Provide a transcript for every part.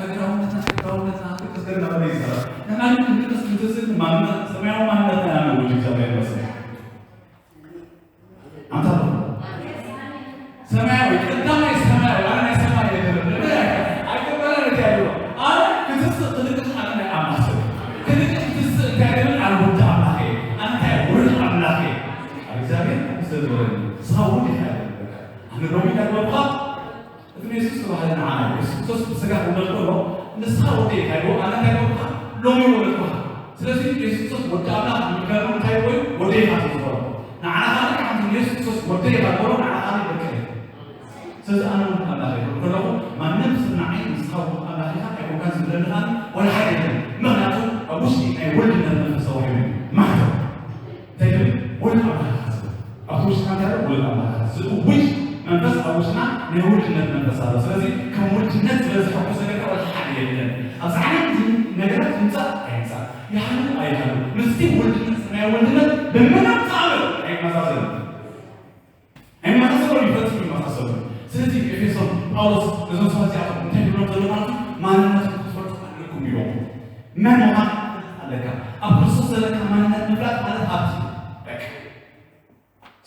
ሰማያውነትና፣ ሰማያውነትና፣ ክቅስ ገርና በለ ይዛረብ። ንዓና ክንቅስ፣ ክንትስል፣ ማንነት፣ ሰማያዊ ማንነትና ያነውጅ። እግዚኣብሔር ይመስገን። ኣንታ ሰማያዊ፣ ቀዳማይ ሰማያዊ፣ ኣነ ናይ ሰማይ ነገር፣ ነገር ኣይከ-፣ ኣይከበረን እቲ ያለው። ኣነ ክትስእ፣ ክድቅስ፣ ኣነ ናይ ኣምላኽ ሰብ። ክድቅስ፣ ክትስእ፣ እንታይ ይብል? ኣነ ወዲ ኣምላኽ እየ። ኣነ እንታይ ውሉድ ኣምላኽ እየ። ኣብ እግዚኣብሔር ስለ ዝበለኒ፣ ንስኻ ውሉድ ኢኻ ይብል። በቃ፣ ኣነ ሎሚ እንዳግበርኩኻ፣ እቲ ንየሱስ ዝተባህለ ንዓና እዩ። የሱስ ክርስቶስ ብስጋ ክውለድ ከሎ፣ "ንስኻ ወደይ ኢኻ" ኢልዎ፣ ኣነ እንታይ ገበርኩኻ? ሎሚ ወለድኩኻ። ስለዚ የሱስ ክርስቶስ ወዲ ኣምላኽ ምንካኑ እንታይ ይብሎ? ወደይ ኢኻ ዝበሎ። ንዓና ኸኣ ልክዕ ከምቲ ንየሱስ ክርስቶስ ወደይ ኢኻ ዝበሎ፣ ንዓና ኸኣ ደቀይ። ስለዚ ኣነ ውሉድ ኣምላኽ እየ ክብል ከለኹ፣ ማንም ሰብ ንዓይ ንስኻ ውሉድ ኣምላኽ ኢኻ ኣይኮንካን ዝብለኒ ኸኣ ወላ ሓደ የለን። ምኽንያቱ ኣብ ውሽጢ ናይ ውልድነት መንፈስ ተዋሂቡ እዩ። ማሕተም። እንታይ ትብል? ወልድ ኣምላኽ ኢኻ ዝብል። ኣብቲ ውሽጥና እንታይ ኣሎ? ወልድ ኣምላኽ ኢኻ። ዝእውጅ መንፈስ ኣብ ውሽጥና ናይ ውልድነት መንፈስ ኣሎ። ስለዚ ከም ውልድነት ዝበዝሐ ቁስ ነገር ወላ ሓደ የለን። ኣብዚ ዓለም እዚ ነገራት ይምጻእ ኣይምጻእ፣ ይሃሉ ኣይሃሉ፣ ምስቲ ውልድነት፣ ሰማያዊ ውልድነት ብምንም ተኣምር ኣይመሳሰልን። ኣይመሳሰሉን፣ ፈጺሙ ኣይመሳሰሉን። ስለዚ ኤፌሶን ጳውሎስ ነዞም ሰባት እዚኣቶም እንታይ ይብሎም ዘሎ ማለት እዩ? ማንነትኩም ክትፈልጡ ኣለኩም ኢሎም። መን ምዃን ኣለካ። ኣብ ክርስቶስ ዘለካ ማንነት ምፍላጥ ማለት ሃብቲ እዩ። በቃ።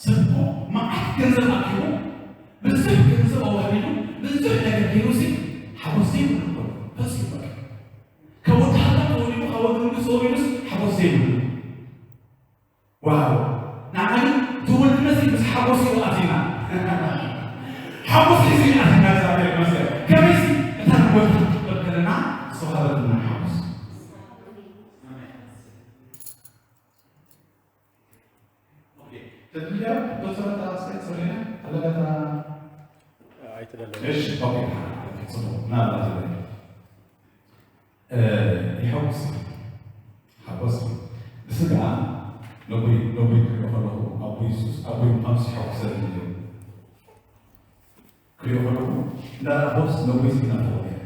ሰብ እኮ መዓት ገንዘብ ኣኪቡ፣ ብዙሕ ገንዘብ ኣዋህሊሉ፣ ብዙሕ ነገር ገይሩ ሲ ሓጎስ ዘይብሉ እኮ እዩ። ፈጺሙ በቃ። ካብ ወዲ ሃብታም ተወሊዱ፣ ካብ ወዲ ንጉስ ተወሊዱስ ሓጎስ ዘይብሉ። ዋው! ንዓና ግን እቲ ውልድነት ምስ ሓጎስ እዩ ኣቲና። ሓጎስ ሒዙ እዩ ኣቲና፣ እግዚኣብሔር ይመስገን። ከመይሲ እታ ንጎይታ ክንቅበል ከለና ዝተዋህበትና ሓጎስ። ኦኬ፣ ተድልያ ዶክተር ተራስከ ጽሬና ኣለጋታ ኣይትደለም። እሺ፣ ኦኬ፣ ጽቡቅ። ናብላ ትብል። እ፣ ይሐጉስ። ሓጎስ ብስጋ ነቦይ፣ ነቦይ ክሪኦ ከለኹ፣ ኣቦይ የሱስ፣ ኣቦይ ምዃኑ ይሐጉሰኒ እዩ። ክሪኦ ከለኹ፣ እንዳ ራሆስ ነቦይ ሲናፍቆ ነይረ።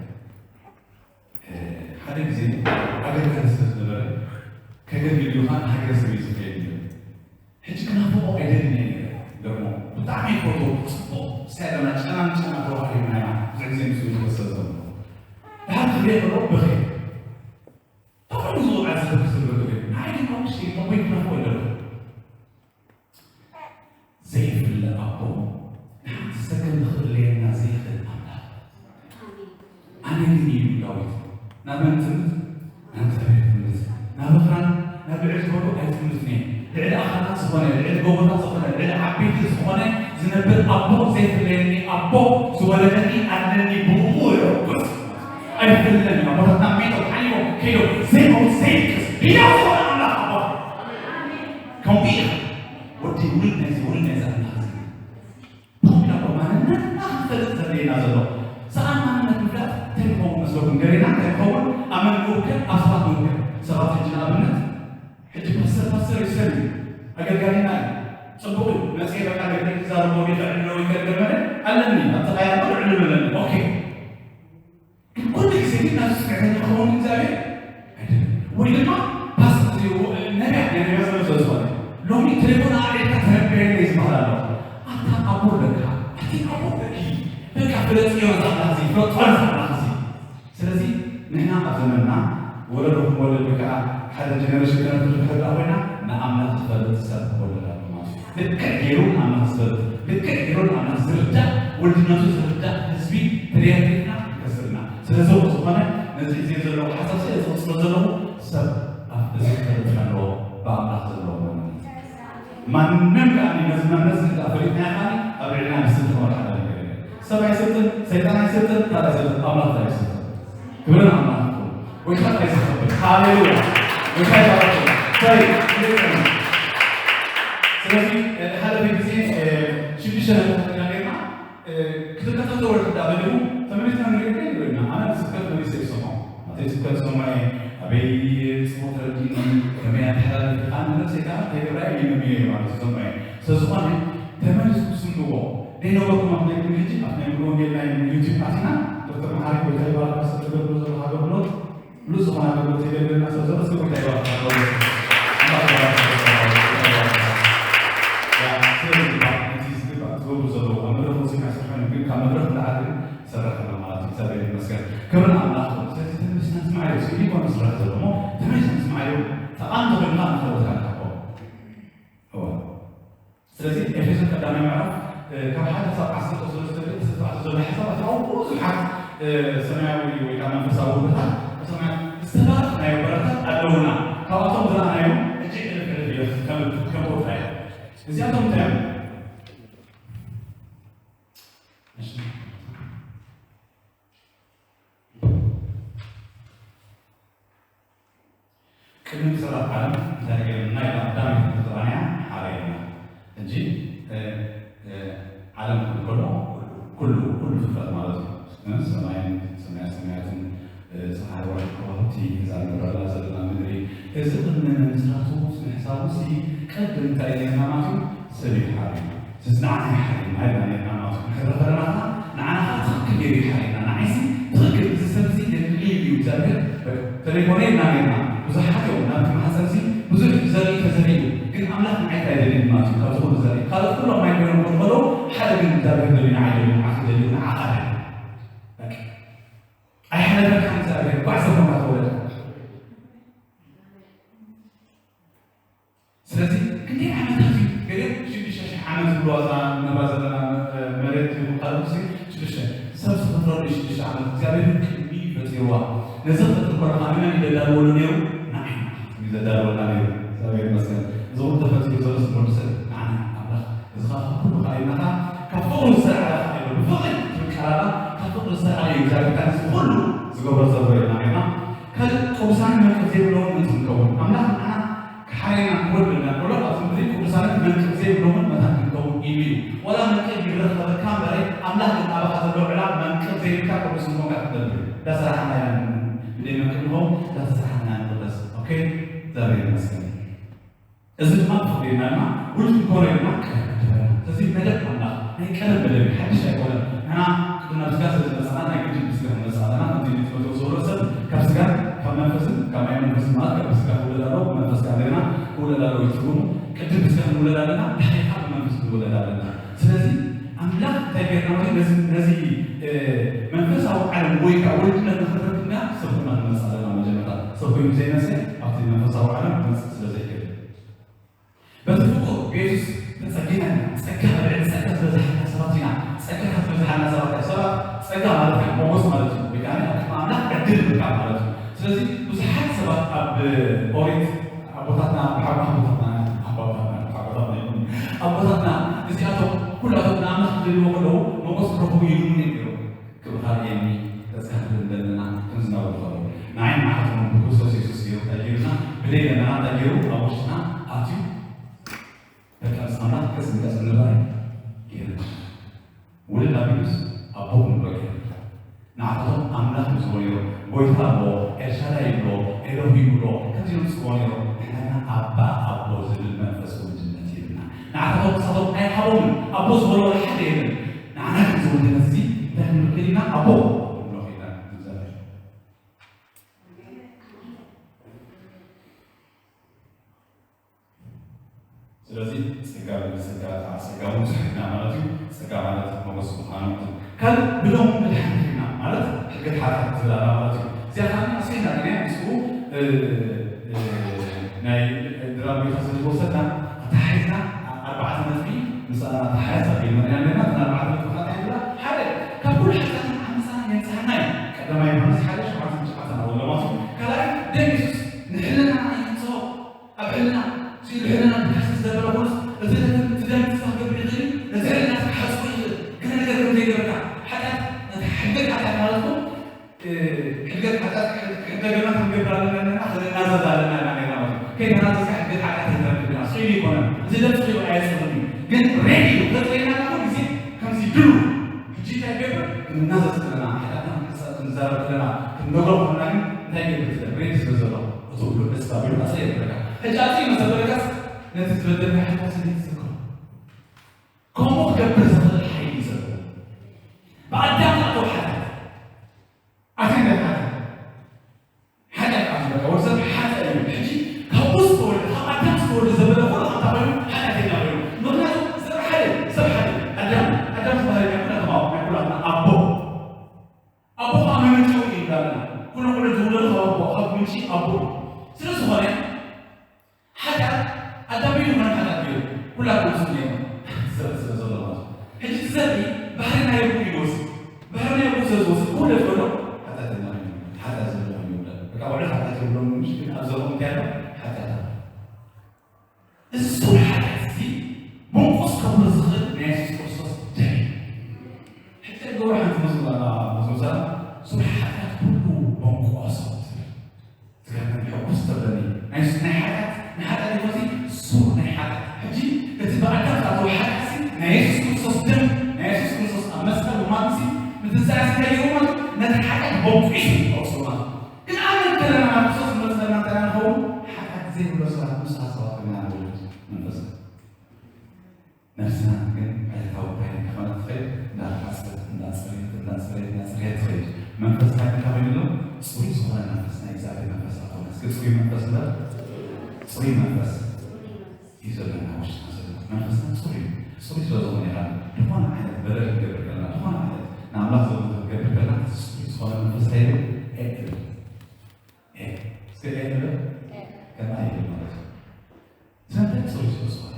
እ፣ ሓደ ግዜ ኣገልጋሊ ስለ ዝነበረ፣ ከገልግል ኢሉ ኸኣ ንሃገረ ሰበይ ዝኸይድ ነይሩ። ሕጂ ክናፍቆ ኣይደልን እየ ነይረ። ደሞ ብጣዕሚ ይፈትዎ፣ ጽቡቕ፣ ሳይለና ጨናን ጨና ተባሂሉ ናይና ብዙሕ ግዜ ምስኡ ዝወሰድ ዘሎ። ድሓር ክሪኦ ከሎ በኺ። ተፈሉ ዝወቕዐ ዝፈክስ ዝብሎ ትብል። ንዓይ ግን ኣብ ውሽጢ ኣቦይ ክናፍቆ ኣይደለኹ። ዘይፍለ ኣቦ፣ ንሓንቲ ሰከንድ ክፍለየና ዘይኽእል ኣምላኽ። ኣነ ግን ኢሉ ዳዊት፣ ናብ መን ትምት? ናብ እግዚኣብሔር ትምት። ናብ ኣኽራን፣ ናብ ልዕሊ ዝበሉ ኣይትምትን እየ። ልዕሊ ኣኽራናት ዝኾነ፣ ልዕሊ ጎቦታት ዝኾነ፣ ልዕሊ ዓበይቲ ዝኾነ ዝነብር ኣቦ ዘይፍለየኒ ኣቦ ዝወለደኒ ኣለኒ፣ ብእኡ እሕጎስ። ኣይፍለን እዩ። ኣቦታትና ሜቶም ሓሊፎም ከይዶም ዘይመውት ዘይድቅስ ህያው ዝኾነ ኣምላኽ ኣቦ። ከምኡ ኢኻ ወዲ ውሉድ ናይዚ ውሉድ ናይዚ ኣምላኽ እዚ። ብኸምኡ ኢና እኮ ማንነትና ክንፈልጥ ዘድልየና ዘሎ። ሰኣን ማንነት ምፍላጥ እንታይ ክኸውን መስለኩም? ገሌና እንታይ ክኸውን? ኣብ መን ንውከል? ኣብ ሰባት ንውከል። ሰባት ሕጂ ንኣብነት፣ ሕጂ ፓስተር፣ ፓስተር ይሰል እዩ። ኣገልጋሊና እዩ። ጽቡቕ እዩ። መጽሔ በቃ ነገር ክዛረብ ወይ ከዕልሎ ወይ ከገመለ ኣለኒ። ኣብ ጥቓይ ኣሎ፣ ዕልል ኣለኒ። ኦኬ። ግን ኩሉ ግዜ ግን ናብ ስምዒተኛ ክኸውን እግዚኣብሔር ኣይደልን። ወይ ድማ ፓስተር እዚ ነቢያ፣ ናይ ነቢያ ዘመን ስለ ዝኾነ፣ ሎሚ ቴሌፎን ኣልዒልካ ተነብየለይ ዝበሃል ኣሎ። ኣታ ኣቦ ኣለካ፣ ኣቲ ኣቦ ኣለኪ፣ በቃ ፍለጥዮ ነዛ ኣምላኽ እዚ፣ ፍለጦ ነዛ ኣምላኽ እዚ። ስለዚ ንሕና ኣብ ዘመንና ወለዶ ክንወልድ ወይ ከዓ ሓደ ጀነሬሽን ከነፍሪ ንድሕር ኮይና፣ ንኣምላኽ ዝፈልጥ ሰብ ክወለድ ኣሎ ማለት እዩ። ልክዕ ገይሩ ንኣምላኽ ዝፈልጥ፣ ልክዕ ገይሩ ንኣምላኽ ዝርዳእ፣ ወልድነቱ ዝርዳእ ህዝቢ ትርየት ጌርና ክንከስብ ኢና። ስለዚ ዝኾነ ነዚ ግዜ ዘለዎ ሓሳብ ስለ ዝቕጽሎ ዘለኹ፣ ሰብ ኣብ እዚ ክፈልጥ ኣለዎ፣ ብኣምላኽ ዘለዎ ማንነት። ማንም ከኣ ነዚ መንፈስ እዚ ከኣ ፈሊጥናዮ ከኣ ኣብ ልዕሊና ዝስልጥን ወላ ሓደ ነገር የለን። ሰብ ኣይስልጥን፣ ሰይጣን ኣይስልጥን፣ ካልእ ኣይስልጥን፣ ኣምላኽ ጥራይ ይስልጥን። ክብሪ ንኣምላኽ ይኹን። ጎይታ ጥራይ ዝኸብር። ሃሌሉያ። ጎይታ ይባርክ። ሰይ፣ እንዴት ነው? ስለዚ፣ እ፣ ሓደ ግዜ፣ እ፣ ሽዱሽተ ነጥቢ ተነጋገርና፣ እ፣ ክትከታተሎ ወርዳ በሊኹ ተመሊስና ንሪኦ ይብለና። ኣነ ስብከት መሊሰ ይሰምዖ። ኣተይ ስብከት ሰማይ ኣበይ ጽቡቕ ተረዲእኒ፣ ከመይ ኣተሓላልፍ፣ ኣነ ነፍሰይ ከኣ እንታይ ገብራ ኢለ ይመምዮ ማለት እዩ ሰማይ። ስለዝኾነ ተመሊስኩም ስምዕዎ። ዘይነበርኩም ኣብ ናይ ቅድሚ ሕጂ ኣብ ናይ ሙሉ ወንጌል ናይ ዩቲዩብ ኣቲና ዶክተር መሓሪ ጎይታ ይባርካ፣ ሰብ ዝገብሮ ዘሎ ኣገልግሎት ብሉጽ ዝኾነ ኣገልግሎት የገልግለና ስለ ዘሎ እስኪ ጎይታ ይባርካ። ያ፣ ስለ ዝግባእ፣ ነቲ ዝግባእ ትገብሩ ዘለዉ ኣብ መድረኽ ወፂና ይሰርሐን ግን ካብ መድረኽ ንላዕሊ ግን ይሰርሕ ኣሎ ማለት እዩ። እግዚኣብሔር ይመስገን። ክብሪ ንኣምላኽ ይኹን። እሞ ተመሊስካ ምስማዓዮም ጠቓሚ ተኾይንካ ንኸወትካ ንሓቦ። እወ። ስለዚ ኤፌሶን ቀዳማይ ምዕራፍ፣ እ፣ ካብ ሓደ ክሳብ ዓሰርተ ክስብ ዓሰርተ ዘሎ ሓሳባት፣ ካብኡ ብዙሓት፣ እ፣ ሰማያዊ ወይ ከዓ መንፈሳዊ ውህበታት፣ ሰማያዊ ዝተባረኽናዮ በረኸታት ኣለውና። ካብኣቶም ዝረኣናዮም ሕጂ ሕልፍ ሕልፍ ኢለ ከም፣ ከም ቆጥራ እየ። እዚኣቶም እንታይ እዮም? እሺ። ቅድሚ ፍጥረት ዓለም እንታይ ገይርና ኢልና ቀዳመይቲ ፍጥረት ዓለም ሓረየና። ሕጂ፣ እ፣ እ፣ ዓለም ክብል ከሎ ኩሉ፣ ኩሉ ፍጥረት ማለት እዩ። እ፣ ሰማይን ሰማያ ሰማያትን፣ እ፣ ፀሓይ፣ ወርሒ፣ ከዋኽብቲ፣ እዛ ንብረላ ዘለና ምድሪ፣ እዚ ቅድሚ ምምስራቱ ስነ ሓሳቡ ሲ ቅድም እንታይ ነርና ማለት እዩ? ሰብ እዩ ሓርዩ። ስለዚ ንዓና እዩ ሓርዩና ኢልና ነርና ማለት እዩ። ክንሕረፍ ከለና ንዓና ከዓ ትኽክል ገይሩ እዩ ሓርዩና። ንዓይሲ ትኽክል፣ እዚ ሰብ እዚ የድልይ እዩ እግዚኣብሔር፣ ተለይኮነ ኢልና ነርና። ብዙሓት እዮም ናብቲ ማሕፀን እዚ ብዙሕ ዘርኢ ተዘሪኡ፣ ግን ኣምላኽ ንዓይ እንታይ ደልዩኒ ማለት እዩ? ካብዚ ኩሉ ዘርኢ ካልኦት ኩሎም ናይ ኮይኖም ክኾኑ ከለዉ ሓደ ግን እግዚኣብሔር ደልዩ ንዓይ ደልዩ፣ ንዓኺ ደልዩ፣ ንዓኻ ደልዩ። በቃ። ኣይሓለፈካን እግዚኣብሔር፣ ጓዕ ሰብ ኮንካ ተወለድካ። ስለዚ ክንደይ ዓመታት እዩ? ገለ ሽዱሽተ ሽሕ ዓመት ዝብልዋ እዛ ንነብራ ዘለና መ-፣ መሬት ይኹን ካልእ፣ እዚ ሽዱሽተ፣ ሰብ ዝፈጥረሉ ሽዱሽተ ዓመት እግዚኣብሔር ቅድሚ ፈጢርዋ። ነዚ ክፈጥር ከሎ ከዓ ንመን እዩ ዘዳልወሉ ነይሩ? ንዓና እዩ ዘዳልወልና ነይሩ። እግዚኣብሔር ይመስገን። እዚ ኩሉ ተፈጢሩ ዘሎ ስለ ወዲ ሰብ ንዓና ኣምላኽ። እዚ ከዓ ካብ ኩሉ ከዓ ኢልና ከዓ ካብ ፍቕሩ ዝሰዓረ ከዓ የለን። ብፍቕሪ ትብል ቃል ኣላ። ካብ ፍቕሪ ዝሰዓረ እዩ እግዚኣብሔር ከዓ ነዚ ኩሉ ዝገብሮ ዘሎ ኢልና ነርና። ካልእ ቅዱሳንን መንቀፍ ዘይብሎምን ምእንቲ ክንከውን ኣምላኽ ንዓና ክሓርየና ክወደና ከሎ ኣብዚ ምድሪ ቅዱሳንን መንቀፍ ዘይብሎምን መታን ክንከውን ኢሉ እዩ። ዋላ መንቀፍ ይረኸበካ እምበረ ኣምላኽ ግን ኣባኻ ዘለዎ ዕላማ መንቀፍ ዘይብልካ ቅዱስ ምዃንካ ክትነብር እዩ። እንዳሰራሕና ኢና ብደይ መንቀፍ ንኸውን፣ እንዳተሰራሕና ንቕደስ። ኦኬ፣ እግዚኣብሔር ይመስገን። እዚ ድማ ብፍቕሪ ኢልና ውልድ ኮረና ቀደም ነበረ። ስለዚ መደብ ኣምላኽ ናይ ቀደም መደብ እዩ፣ ሓድሽ ኣይኮነን። ንሕና ቅድም ናብ ስጋ ስለ ዝመጻና ናይ ግድን ብስጋ ክንመጽእ ኣለና። ከምቲ ንጢሞቴዎስ ዝበሎ ሰብ ካብ ስጋን ካብ መንፈስን፣ ካብ ማይ መንፈስን ማለት ካብ ስጋ ክውለድ ኣለዎ፣ ብመንፈስ ከኣ እንደገና ክውለድ ኣለዎ እዩ ትርጉሙ። ቅድም ብስጋ ክንውለድ ኣለና፣ ድሕሪ ከኣ ብመንፈስ ክንውለድ ኣለና። ስለዚ ኣምላኽ እንታይ ጌርና ማለት ነዚ፣ ነዚ፣ እ፣ መንፈሳዊ ዓለም ወይ ከኣ ወልድነት ንኽንረክብ ኢና ሰብ ኮይና ክንመጽእ ኣለና። መጀመርታ ሰብ ኮይኑ ዘይመጽእ ኣብቲ መንፈሳዊ ዓለም ክመጽእ ስለ ዘይክእል። በቲ ፍቑር ብየሱስ ተጸጊና ኢና። ጸጋ ኣብ ልዕሊ ጸጋ ዝበዝሓና ሰባት ኢና። ጸጋ ካብ ዝበዝሓና ሰባት ኢና። ሰባት ጸጋ ማለት ከዓ ሞገስ ማለት እዩ። ወይ ከዓ ኣብ ቅድሚ ኣምላኽ ዕድል ምርካብ ማለት እዩ። ስለዚ ብዙሓት ሰባት ኣብ ኦሪት ኣቦታትና፣ ብሓቂ ኣቦታትና፣ ኣቦታትና፣ ኣቦታትና ይኹን፣ ኣቦታትና እዚኣቶም ኩላቶም ንኣምላኽ ክደልይዎ ከለዉ ሞገስ ክረኽቡ ይልምኑ እዮም ነይሮም። ክብርኻ ርእየኒ፣ ገጽካ ክርኢ እንደለና ከም ዝነበሩ ዝኸበሩ። ንዓይ ንዓኻትኩም እውን ብክርስቶስ የሱስ ገይሩ እንታይ ገይሩና? ብደይ ደመና እንታይ ገይሩ? ኣብ ውሽጥና ኣትዩ። በቃ ምስ ኣምላኽ ገጽ ንገጽ እንራኣይ ገይሩና። ውልድ ኣቢሉስ ኣቦ ክንብሎ ገይሩና። ንዓኻትኩም ኣምላኽ እዩ ዝብሎ ነይሩ። ጎይታ ኣሎ፣ ኤልሻዳይ ይብሎ፣ ኤሎሂም ይብሎ፣ ከምዚ ኢሎም ዝጽውዕዎ ነይሮም። ንሕና ግና ኣባ ኣቦ ዝብል መንፈስ ውልድነት ሂብና። ንዓኻትኩም ንሳቶም ኣይሃቦምን። ኣቦ ዝበሎ ወላ ሓደ የለን። ንዓና ግን እዚ ውልድነት እዚ እንታይ ክንብል ከሊና? ኣቦ ክንብሎ ከሊና ንዘምር። ስለዚ ጸጋ ብጸጋ ከዓ ጸጋ እውን ብዙሕ ኢና ማለት እዩ። ጸጋ ማለት ሞገስ ምዃኑ ካልእ ብደሙ መድሓኒት ኢና ማለት ሕገት ሓጢኣት ትብል ኣላ ማለት እዩ። እዚኣ ከዓ ኣስፊሕና ርኢናያ ምስኡ፣ እ፣ እ፣ ናይ ድራር ቤታ ስለ ዝወሰድና ኣተሓሒዝና ኣርባዕተ ነጥቢ ምስኣ ኣተሓሒዝ ኣቢልና ኢና ኣለና። እተን ኣርባዕተ ነጥቢ ከዓ እንታይ ይብላ? ሓደ፣ ካብ ኩሉ ሓጢኣትን ዓመፃን የንፅሃና እዩ። ቀዳማይ ዮሃንስ ሓደ ሸውዓተን ትሽዓተን ኣለዎ ማለት እዩ። ካልኣይ፣ ደም የሱስ ንሕልናና የንፅሆ። ኣብ ሕልና፣ ስኢሉ ሕልና ብካስቲ ዝነበረ ፖሊስ፣ እቲ ደም፣ እቲ ደም ንስኻ ክገብር ይኽእል እዩ፣ ነቲ ሕልና ክሓጽቦ ይኽእል። ገለ ነገር ከም ዘይገበርካ፣ ሓጢኣት፣ ነቲ ሕድገት ሓጢኣት ማለት እኮ፣ እ፣ ሕድገት ሓጢኣት ክሕደገና ክንገብር ኣለና፣ ኣለና፣ ክንናዘዝ ኣለና፣ ኣለና፣ ኣለና ማለት እዩ። ከይተናዘዝካ ሕድገት ሓጢኣት ኣይተረክብን ኢኻ። ስኢሉ ይኮነን። እዚ ደም ስኢሉ ኣየጽርን እዩ። ግን ሬዲ እዩ። ተጽርየና ኩሉ ግዜ ከምዚ ድሉ። ሕጂ እንታይ ይገብር? ክንናዘዝ ከለና፣ ሓጢኣትና ክንሕሰብ፣ ክንዛረብ ከለና፣ ክንነግሮ ከለና ግን እንታይ ይገብር? እቲ ደም ሬዲ ስለ ዘሎ፣ እቲ ኩሉ ዕስብ ኣቢሉ ኣጽርየ ይብለካ። ሕጂ ኣጽርዩ መሰበለካስ፣ ነቲ ዝበደልካ ሓጢኣት ስለ ትዝክሮ። ከምኡ ክገብር ዝኽእል ሓይሊ እዩ ዘለዎ። ብኣዳም ዝኣተወ ሓጢኣት። ኣቲ እንታይ ሓጢኣት? ሓጢኣት ኣቲ በቃ ወዲ ሰብ ሓጢኣት እዩ። ሕጂ ካብኡ ዝተወልደ፣ ካብ ኣዳም ዝተወልደ ዘበለ ኩሉ ከምታ ኮይኑ ሓጢኣተኛ ኮይኑ። ምኽንያቱ ዘር ሓደ፣ ሰብ ሓደ፣ ኣዳም፣ ኣዳም ዝበሃል ናይ ኩላቶም ኣቦ፣ ናይ ኩላትና ኣቦ። ኣቦ ከዓ መመንጨዊ እዩ እንዳለና። ኩሉ ቆልዑ ዝውለዱ ካብ ኣቦ፣ ካብ ሕጂ ኣቦ ስለ ዝኾነ ሓጢኣት ኣዳም እዩ፣ መን ሓጢኣት እዩ? ኩላትና ንሱ ነይሩ። ዘርኢ ስለ ዘሎ ማለት እዩ። ሕጂ እቲ ዘርኢ ባህሪ ናይ ኣቦኡ ይወስድ። ባህሪ ናይ ኣቦኡ ስለ ዝወስድ ክውለድ ከሎ ሓጢኣተኛ ኮይኑ ይውለድ። ሓጢኣት ዘለዎ ኮይኑ ይውለድ። በቃ ውዕለት ሓጢኣት የብሎምን፣ ምሽ ግን ኣብ ዘርኦም እንታይ ኣሎ? ሓጢኣት ኣሎ። እዚ ስሩዕ ሓጢኣት እዚ መንቆስ ከብሎ ዝኽእል ናይ የሱስ ክርስቶስ ደም እዩ። ሕጂ ገብሩ ሓንቲ መዝሙር ኣላ፣ መዝሙር ሰላም፣ ስሩዕ ሓጢኣት ኩሉ መንቆሶ ትብል። ትገርመኒ፣ ሕጉስ ተብለኒ። ናይ ስ-፣ ናይ ሓጢኣት፣ ናይ ሓጢኣት ህይወት እዚ ስሩዕ ናይ ሓጢኣት። ሕጂ እቲ ብኣዳም ዝኣተወ ሓጢኣት እዚ ናይ የሱስ ክርስቶስ ደም፣ ናይ የሱስ ክርስቶስ ኣብ መስቀል ምማት እዚ፣ ምትንሳእ እዚ እንታይ ገይሩ ማለት እዩ? ነቲ ሓጢኣት በቂሱ ኣውፅኡ ማለት እዩ። ግን ኣብ መከራና ናብ ክርስቶስ ንመጽእ ዘለና እንተ ንኸውን፣ ሓጢኣት ዘይብሎ ሰባት ንስኻ ሰባት ኮይና ንውለድ መንፈስ። ነፍስና ግን ዕለታዊ ባይታ ከማን ትኸይድ፣ እንዳተሓጸበት፣ እንዳጸለየት፣ እንዳጸለየት፣ እንዳጸለየት ትኸይድ። መንፈስና ግን እንታይ ኮይኑ ኣሎ? ጽሩይ ዝኾነ መንፈስ፣ ናይ እግዚኣብሔር መንፈስ ኣቶና። እስኪ ጽሩይ መንፈስ ንበል። ጽሩይ መንፈስ እዩ ዘለና ውሽጥና ዘሎ። መንፈስና ጽሩይ እዩ። ጽሩይ ስለ ዝኾነ ኢና ዝኾነ ዓይነት በደል ክንገብር ከለና፣ ዝኾነ ዓይነት ንኣምላኽ ዘጉድእ ክንገብር ከለና፣ ጽሩይ ዝኾነ መንፈስ እንታይ ይብል? ኤእ ይብል። ኤእ። እስከ ኤእ ንበል። ኤእ። ከማይ ይብል ማለት እዩ። ስለምንታይ? ጽሩይ ስለ ዝኾነ።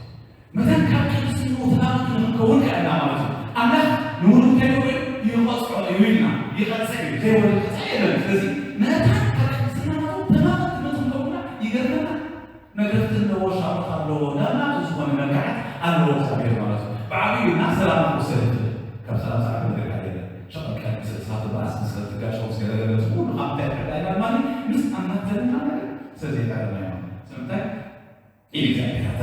መታን ካብ ቅድስንኡ ተናወጽ ንኽንከውን ከኣ ኢና ማለት እዩ። ኣምላኽ ንውሉዱ እንታይ ይገብሮ እዩ? ይቐጽዖ እዩ ኢልና። ይቐጽዕ እዩ። ዘይወርድ ቅጽዒ የለን። ስለዚ መታን ካብ ቅድስና ናቱ ተናወጽ ንኽንከውን ይገርመና። መግረፍቲ ኣለዎ፣ ሻቕሎት ኣለዎ፣ ናናቱ ዝኾነ መልክዓት ኣለዎ እግዚኣብሔር ማለት እዩ። ብዓብዩ ናብ ሰላም ክወሰድ ይኽእል። ካብ ሰላም ዝዓቢ ነገር ካል የለን። ሸቐል ቀንስ፣ እሳት በኣስ፣ ምስ ትጋጨው፣ ምስ ገለገለ፣ እዚ ኩሉ ካብ እንታይ ይሕዳ ኢልና ድማ ምስ ኣማተልና ነገር ስለ ዘይጠረና እዩ። ስለምንታይ? ኢድ እግዚኣብሔር ኣተ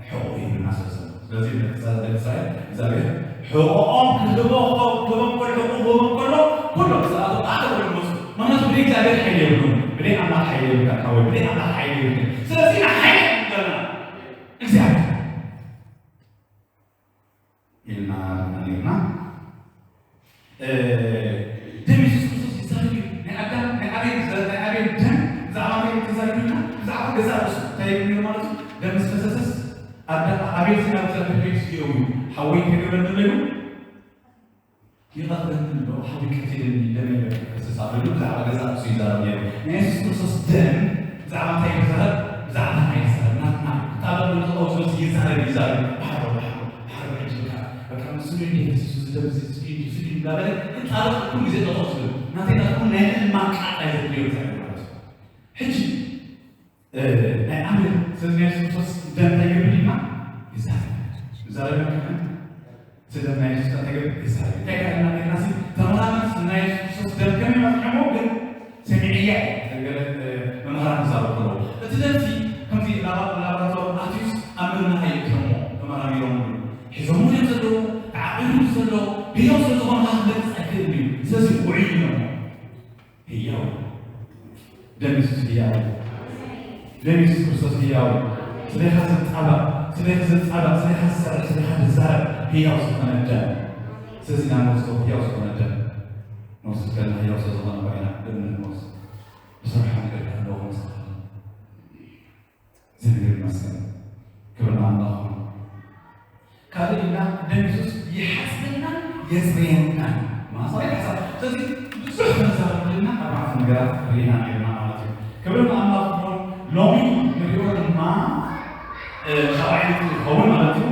ሕቑ ኢሉና ስለ ዘሎ። ስለዚ ደቂ እስራኤል፣ ደቂ እስራኤል እግዚኣብሔር ሕቖኦም ክህቦ፣ ክህቦም ከሎ፣ ሕቑ ክህቦም ከሎ፣ ኩሎም ስርዓቶም ኣተ ክብሉ ይመፁ። ምኽንያቱ ብደይ እግዚኣብሔር ሓይሊ የብሉን። ብደይ ኣምላኽ ሓይሊ የብልካን ሓወይ፣ ብደይ ኣምላኽ ሓይሊ የብልክን። ስለዚ ንሓይሊ የብልካን። እግዚኣብሔር ኢልና ነይርና። እ፣ ደም የሱስ ክርስቶስ ይዛረብ እዩ። ናይ ኣዳም፣ ናይ ኣቤል ዘ-፣ ናይ ኣቤል ደም ብዛዕባ እንታይ እዩ ተዛሪቡና? ብዛዕባ ገዛእ ርእሱ። እንታይ ይብል ነይሩ ማለት እዩ? ደም ምስ ፈሰሰስ ኣዳ-፣ ኣቤል እዚ ናብ እግዚኣብሔር ከይዱ ስኢነው እዩ። ሓወይ እንታይ ገብረኒ ኣሎ ኢሉ? ይቐትለኒ ኣሎ፣ ሓወይ ቀቲለኒ፣ ደመይ በቃ ይፈስስ ኣሎ ኢሉ ብዛዕባ ገዛእ ርእሱ ይዛረብ ነይሩ። ናይ የሱስ ክርስቶስ ደም ብዛዕባ እንታይ ይዛረብ? ብዛዕባ ናይ ይዛረብ፣ ናትና። ጣበቅ ንጠጠው ዝበስ ይዛረብ፣ ይዛረብ። ባሕሮ፣ ባሕሮ፣ ባሕሮ፣ ሕጂ በቃ፣ በቃ ንሱ እዩ ፈሲሱ፣ እዚ ደም እዚ፣ እዚ እዩ፣ እዚ እዩ እንዳበለ፣ ግን ጣበቅ ኩሉ ግዜ ጠጠው ዝብል። ናተይ ናትኩም ናይ ምእማን ቃል እዩ ዘድልዮ እግዚኣብሔር ማለት እዩ። ሕጂ እ፣ ናይ ኣቤል፣ ስለዚ ናይ የሱስ ክርስቶስ ደም እንታይ ይገብር ኢልና? ይዛረብ። ይዛረብ ኢልና ከመን? እቲ ደም ናይ የሱስ እንታይ ይገብር? ይዛረብ። እንታይ ኢልና ነርና ሲ? ተመራመርቲ ናይ የሱስ ክርስቶስ ደም ከመይ በጺሖሞ ግን ሰሚዐያ እየ። ገለ፣ እ፣ መምሃራን ክዛረቡ ከለዉ። እቲ ደም ሲ ከምዚ ላባ-፣ ላቦራቶሪ ኣትዩስ ኣብ ምርመራ የእትዮሞ፣ ተመራሚሮምሉ። ሒዞምዎ ድዮም ዘለዉ? ተዓቂቡ ድዩ ዘሎ? ህያው ስለ ዝኾነ ከኣ ክገልጽ ኣይክእልን እዩ። ስለዚ ውዑይ ኢሎሞ። ህያው እዩ። ደም የሱስ ህያው እዩ። ደም የሱስ ክርስቶስ ህያው እዩ። ስለኻ ዝጣበቕ፣ ስለኻ ዝጣበቕ፣ ስለኻ ዝሰርሕ፣ ስለኻ ዝዛረብ ህያው ዝኾነ ደም። ስለዚ ኢና ንወስዶ ህያው ዝኾነ ደም። ንወስድ ከለና ህያው ስለ ዝኾነ እኳ ኢና ደም ንወስድ። ብስራሕ ነገር ኣለዎ መስተኻኸል። እግዚኣብሔር ይመስገን። ክብሪ ንኣምላኽ ይኹን። ካልእ ኢልና ደም የሱስ ይሓጽበናን የጽርየናን። ማሰራ ይሓጽብ። ስለዚ ብዙሕ ክንዛረብ ከለና ኣርባዕተ ነገራት ርኢና ነይርና ማለት እዩ። ክብሪ ንኣምላኽ ይኹን። ሎሚ ንሪኦ ድማ፣ እ፣ ሻብዓይ ነጥቢ ክኸውን ማለት እዩ።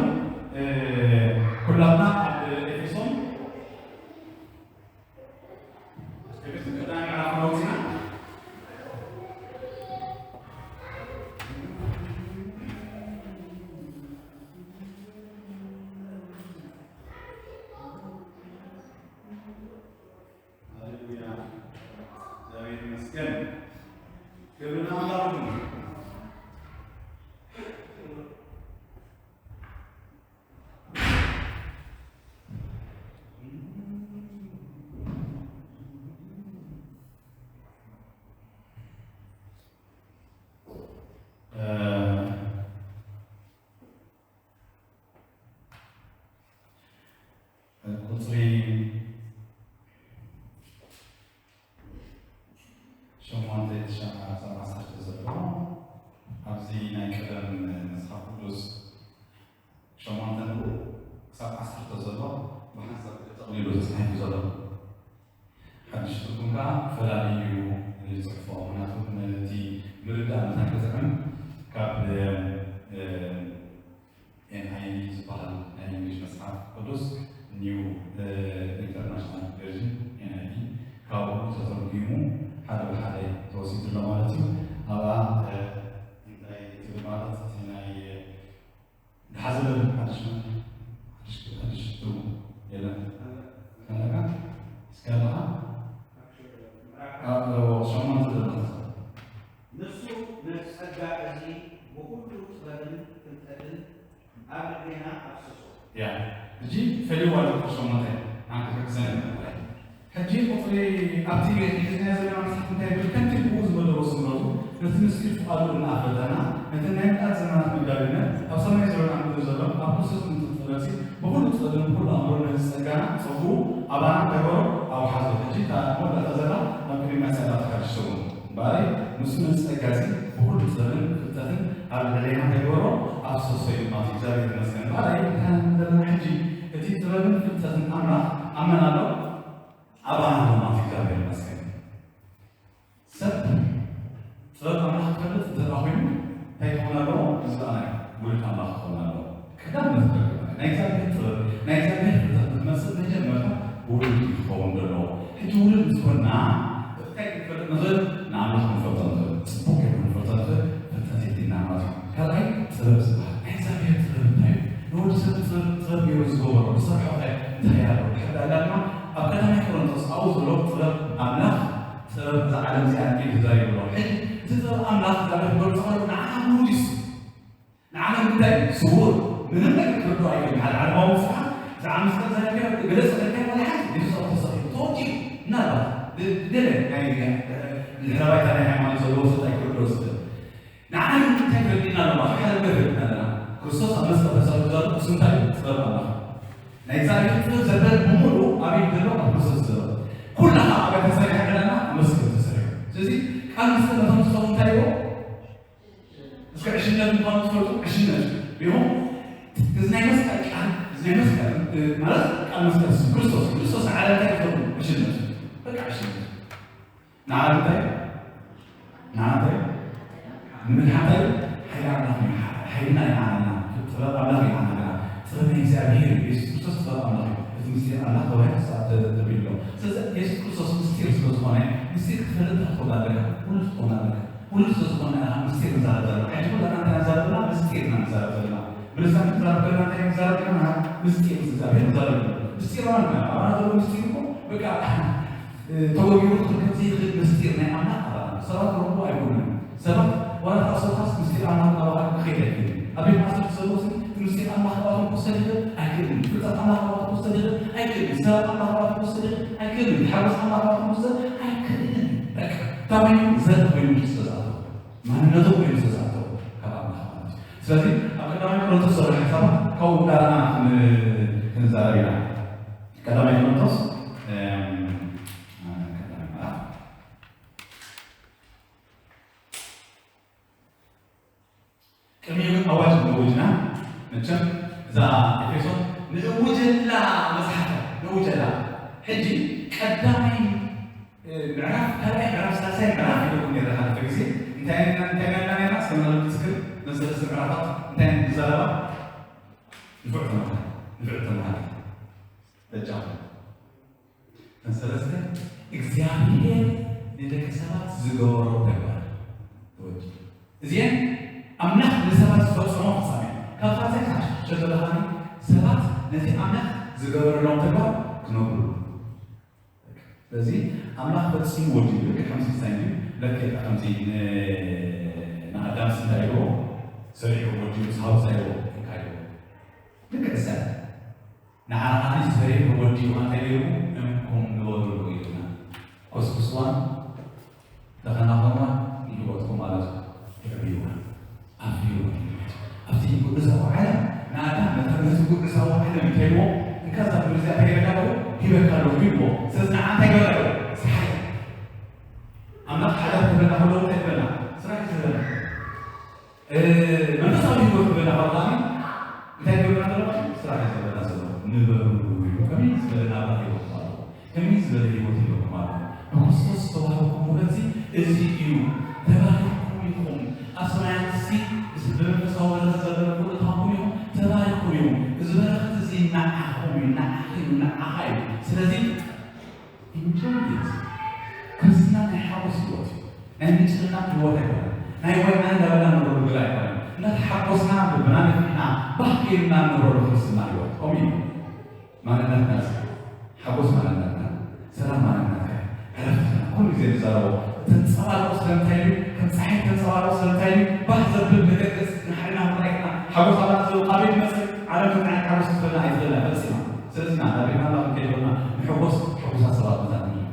እ፣ ኩላትና ኣብ ኤፌሶን ሃሌሉያ። እግዚኣብሔር ይመስገን። ክብሪ ንኣምላኽ ይሁን። እ፣ ቁጽሪ ሸሞንተ ትሽዓ ክሳብ ዓሰርተ ዘሎ ኣብዚ ናይ ቀደም መጽሓፍ ቅዱስ ሸሞንተ ንዑ ክሳብ ዓሰርተ ዘሎ ብሓንሳብ ተጠቕሊሉ ተጻሒፉ ዘሎ። ሓድሽ ትርጉም ከኣ ፈላልዩ እዩ ዝጽሕፎ። ምኽንያቱ ነቲ ንሱ ነቲ ጸጋ እዚ ብኹሉ ጥበብን ፍልጠትን ኣብ ልዕሌና ኣፍሰሶ። ያ፣ ሕጂ ፈልይዋ ኣለኩ ቁጽሪ ሸሞንተ፣ ሓንቲ ክሕግዘና ይኽእል። ሕጂ ቁጽሪ ኣብቲ ሒዝናዮ ዘለና መጽሓፍ እንታይ ይብል? ከምቲ ብኡ ዝመደቦ ስምረቱ፣ ነቲ ምስጢር ፍቓዱ እናኣፍለጠና፣ ነቲ ናይ ምልኣት ዘመናት መጋቢነት፣ ኣብ ሰማይ ዘሎ ኣብ ምድሪ ዘሎ፣ ኣብ ክርስቶስ ምትእትእነሲ፣ ብኹሉ ጥበብን ብኹሉ ኣእምሮን ነቲ ጸጋና፣ ጸጉኡ፣ ኣባና እንታይ ገበሮ? ኣውሓዞ። ሕጂ እታ መወዳእታ ዘላ ኣብ ቅድሚያ ዘላ ተሓድሶ እውን። እምበኣረይ፣ ንሱ ነቲ ጸጋ እዚ ብኹሉ ጥበብን ፍልጠትን ኣብ ልዕሌና እንታይ ገበሮ? ኣፍሰሶ ኢሉ ማለት እዩ። እግዚኣብሔር ይመስገን። እምበኣረይ፣ እንታይ ንብል ዘለና ሕጂ? እቲ ጥበብን ፍልጠትን ኣምላኽ ኣብ መን ኣሎ? ኣባና ኣሎ ማለት እዩ። እግዚኣብሔር ይመስገን። ሰብ ጥበብ ኣምላኽ ክፈልጥ እንተ ደኣ ኾይኑ፣ እንታይ ክኸውን ኣለዎ? ዝረኣናዮ ውሉድ ኣምላኽ ክኸውን ኣለዎ። ቀዳምነት ክረክብ፣ ናይ እግዚኣብሔር ጥበብ፣ ናይ እግዚኣብሔር ፍልጠት ንክመጽእ መጀመርታ ውሉድ እዩ ክኸውን ዘለዎ። ሕጂ ውሉድ ምስ ኮንና፣ እንታይ ክንፈልጥ ንኽእል? ንኣምላኽ ክንፈልጦ ንኽእል። ጽቡቕ ጌርና ክንፈልጦ ንኽእል ፍልጠት የድልየና ማለት እዩ። ካልኣይ ጥበብ ዝበሃል፣ ናይ እግዚኣብሔር ጥበብ እንታይ እዩ? ንወዲ ሰብ ጥበብ፣ ጥበብ ገይሩ ዝገበሮ፣ ዝሰርሖ ኸ እንታይ ኣሎ? ድሕር ዳኣ ኢልና ድማ ኣብ ቀዳማይ ቆሮንቶስ ኣብኡ ዘሎ ጥበብ ኣምላኽ፣ ጥበብ እዛ ዓለም እዚኣ እዩ ተዛሪቡ ኣሎ። ሕጂ እቲ ጥበብ ኣምላኽ እግዚኣብሔር ክገልጾ ከሎ ንዓና ውሉድ እዩ። ንዓለም እንታይ እዩ? ስዉር። ምንም ነገር ክርድኦ ኣይክእልን። ሓደ ዓለማዊ ንስኻ ብዛዕባ መስቀል ተዛሪብካ፣ ገለ ዝኽእልካ ዋላ ሓንቲ፣ የሱስ ኣብኡ ተሰቒሉ፣ ተወዲኡ። ምናልባት ብ-፣ ገለ ናይ፣ እ፣ ድሕረ ባይታ ናይ ሃይማኖት ዘለዎ ሰብ ኣይክርድኦ ዝኽእል። ንዓና ግን እንታይ ተረዲእና ኣለና? ሓደ ነገር ተረዲእና ኣለና። ክርስቶስ ኣብ መስቀል ተሰቒሉ ዘሎ እሱ እንታይ እዩ? ጥበብ ኣምላኽ። ናይ እግዚኣብሔር ጥበብ ዘበለ ብምሉኡ ኣበይ ዘሎ? ኣብ ክርስቶስ ዘሎ። ኩላ ከዓ ኣብ ተሰሪሐ ዕዳና ኣብ መስቀል ተሰሪሑ። ስለዚ ቃል መስቀል ነቶም ዝሰሙ እንታይ ይዎ? እስከ ዕሽነት ምዃኑ ትፈልጡ? ዕሽነት እዩ። ይኹን እዚ ናይ መስቀል ቃል፣ እዚ ናይ መስቀል፣ እ፣ ማለት ቃል መስቀል እሱ ክርስቶስ፣ ክርስቶስ ንዓለም እንታይ ይፈቱ? ዕሽነት እዩ። በቃ ዕሽነት እዩ። ንዓለም እንታይ? ንዓለም እንታይ? ንምድሓን እንታይ? ሓይሊ ኣምላኽ እዩ። ሓይልና እዩ ንዓና። ጥበብ ኣምላኽ እዩ ንዓና። ጥበብ ናይ እግዚኣብሔር እዩ። የሱስ ክርስቶስ ጥበብ ኣምላኽ እዩ። እቲ ምስጢር ኣምላኽ ተባሂሉ ክሳብ ተ-፣ ተቢሉ ኣሎ። ስለዚ የሱስ ክርስቶስ ምስጢር ስለ ዝኾነ፣ ምስጢር ክትፈልጥ ክትኮን ኣለካ። ውሉድ ክትኮን ኣለካ። ውሉድ ስለ ዝኾነ ኢና ምስጢር ንዛረብ ዘለና። ሕጂ ኩላትና እንታይ ንዛረብ ዘለና? ምስጢር ኢና ንዛረብ ዘለና። ብልሳን ክንዛረብ ከለና እንታይ ንዛረብ ከለና? ምስጢር ምስ እግዚኣብሔር ንዛረብ ኣለና። ምስጢር ኣባና፣ ኣባና ዘሎ ምስጢር እኮ በቃ፣ እ፣ ተወጊሩ ክርከብ ዘይኽእል ምስጢር ናይ ኣምላኽ ኣባና። ሰባት ክረኽብዎ ኣይክእሉን። ሰባት ዋላ ተኣሰርካስ ምስጢር ኣምላኽ ናባኻ ክኸይድ ኣይክእልን። ኣብ ቤት ማእሰርቲ ዘለዉ ሲ እቲ ምስጢር ኣምላኽ ናባቶም ክውሰድ ይኽእል ኣይክእልን። ፍልጠት ኣምላኽ ናባቶም ክውሰድ ይኽእል ኣይክእልን። ሰላም ኣምላኽ ናባቶም ክውሰድ ይኽእል ኣይክእልን። ሓጎስ ኣምላኽ ናባቶም ክውሰድ ኣይክእልን። በቃ፣ እንታይ ኮይኑ? ዘር ኮይኑ ስለ ዝኣተወ፣ ማንነቶም ኮይኑ ስለ ዝኣተወ ካብ ኣምላኽ ማለት እዩ። ስለዚ ኣብ ቀዳማይ ቆሮንቶስ ዘሎ ሓሳባት ካብኡ እንዳረኣና ክን-፣ ክንዛረብ ኢና። ቀዳማይ ቆሮንቶስ፣ እም፣ ቀዳማይ ምዕራፍ ቅድሚኡ ግን ኣዋጅ ምእውጅና፣ መቸም እዛ ኤፌሶን ንእውጀላ መጽሓፍ ንእውጀላ። ሕጂ ቀዳማይ፣ እ፣ ምዕራፍ፣ ካልኣይ ምዕራፍ፣ ሳልሳይ ምዕራፍ ኢለኩም ነይረ ሓለፈ ግዜ። እንታይ ኢና፣ እንታይ ኢና ኢልና ነይርና? እስከ ምናልባት እስከ መሰለስተ ምዕራፋት እንታይ ኢና ንዛረባ? ንፉዕ ተምሃር፣ ንፍዕቲ ተምሃር። በጃኹም። እተን ሰለስተ እግዚኣብሔር ንደቂ ሰባት ዝገበሮ ተግባር ተወዲኡ። እዚአን ኣምላኽ ንሰባት ዝፈጸሞ ፍጻሜ። ካብ ፋርሳይ ክሳብ ሽዱሽተ ዘለኻኒ ሰባት ነቲ ኣምላኽ ዝገበረሎም ተግባር ክነግሩ። ስለዚ ኣምላኽ ፈጺሙ ወዲኡ፣ ልክዕ ከምዚ ክሳይ እንድዩ፣ ልክዕ ከምዚ ን-፣ ንኣዳምስ እንታይ ኢልዎ? ሰሪሑ ወዲኡ ምስ ሃውሳ ኢልዎ፣ እንታይ ኢልዎ? ልክዕ ክሳይ። ንዓና ከኣ ሰሪሑ ወዲኡ እንታይ ገይሩ? እንኩም ንበርሉ ኢሉና። ኮስኩስዋን ተኸናኸንዋ ንህይወትኩም ማለት እዩ። ትዕብይዋ፣ ኣፍርይዋ። ኣብቲ ጉዕዛዊ ዓለም ንኣዳም ነታ ነቲ ጉዕዛዊ ዓለም እንታይ ኢልዎ? እንካ እዛ ምድሪ እዚኣ እንታይ ኢለካ ኣለኹ? ሂበካ ኣለኹ ኢልዎ። ስለዚ ንዓ እንታይ ገበረ? ስራሕ። ኣምላኽ ሓዳር ክህበና ከሎ እንታይ ትበልና? ስራሕ ትህበና። እ፣ መንፈሳዊ ህይወት ክበና ከሎ ከኣ እንታይ ክብለና ዘሎ? ስራሕ እዩ ዝብለና ዘሎ። ንበሩ፣ ከመይ ዝበለ ናብራ ህይወት ኣሎ? ከመይ ዝበለ ህይወት ኣለኩም ኣሎ? ብክርስቶስ ዝተዋህበኩም ውህበት እዚ እዩ። ተባሪኽኩም ኢኹም። ኣብ ሰማያት እዚ ብመንፈሳዊ በረኸት ዘለኩም እታኹም ኢኹም። ተባሪኽኩም ኢኹም። እዚ በረኸት እዚ ንዓኹም እዩ፣ ንዓኺ እዩ፣ ንዓኻ እዩ። ስለዚ ኢንጆይ ኢት። ክርስትና ናይ ሓጎስ ህይወት እዩ። ናይ ምጭንናቕ ህይወት ኣይኮነን። ናይ ዋይና እንዳበልና ንነብረሉ ገዛ ኣይኮነን። እንዳተሓጎስና፣ ልብና ነፊሕና፣ ባህ ኢልና ንነብረሉ ክርስትና ህይወት። ከምኡ እዩ። ማንነትና እዚ፣ ሓጎስ ማንነትና፣ ሰላም ማንነትካ፣ ዕረፍትና፣ ኩሉ እዩ ዝዛረቦ። እተንጸባርቆ ስለምንታይ እዩ? ከም ጸሓይ ተንጸባርቆ ስለምንታይ እዩ? ባህ ዘብል ነገር ገጽ ንሓይና ምርኣይና ሓጎስ ኣባላት ዘሎ ካበይ ዝመጽእ? ዓለም ከምዚ ዓይነት ሓጎስ ክትበና ኣይትኽእልን እያ ፈጺማ። ስለዚ ኢና ናብ ቤትና ኣምላኽ እንከይድ ከለና ንሕጎስ፣ ሕጉሳት ሰባት ምዃን ንኽእል።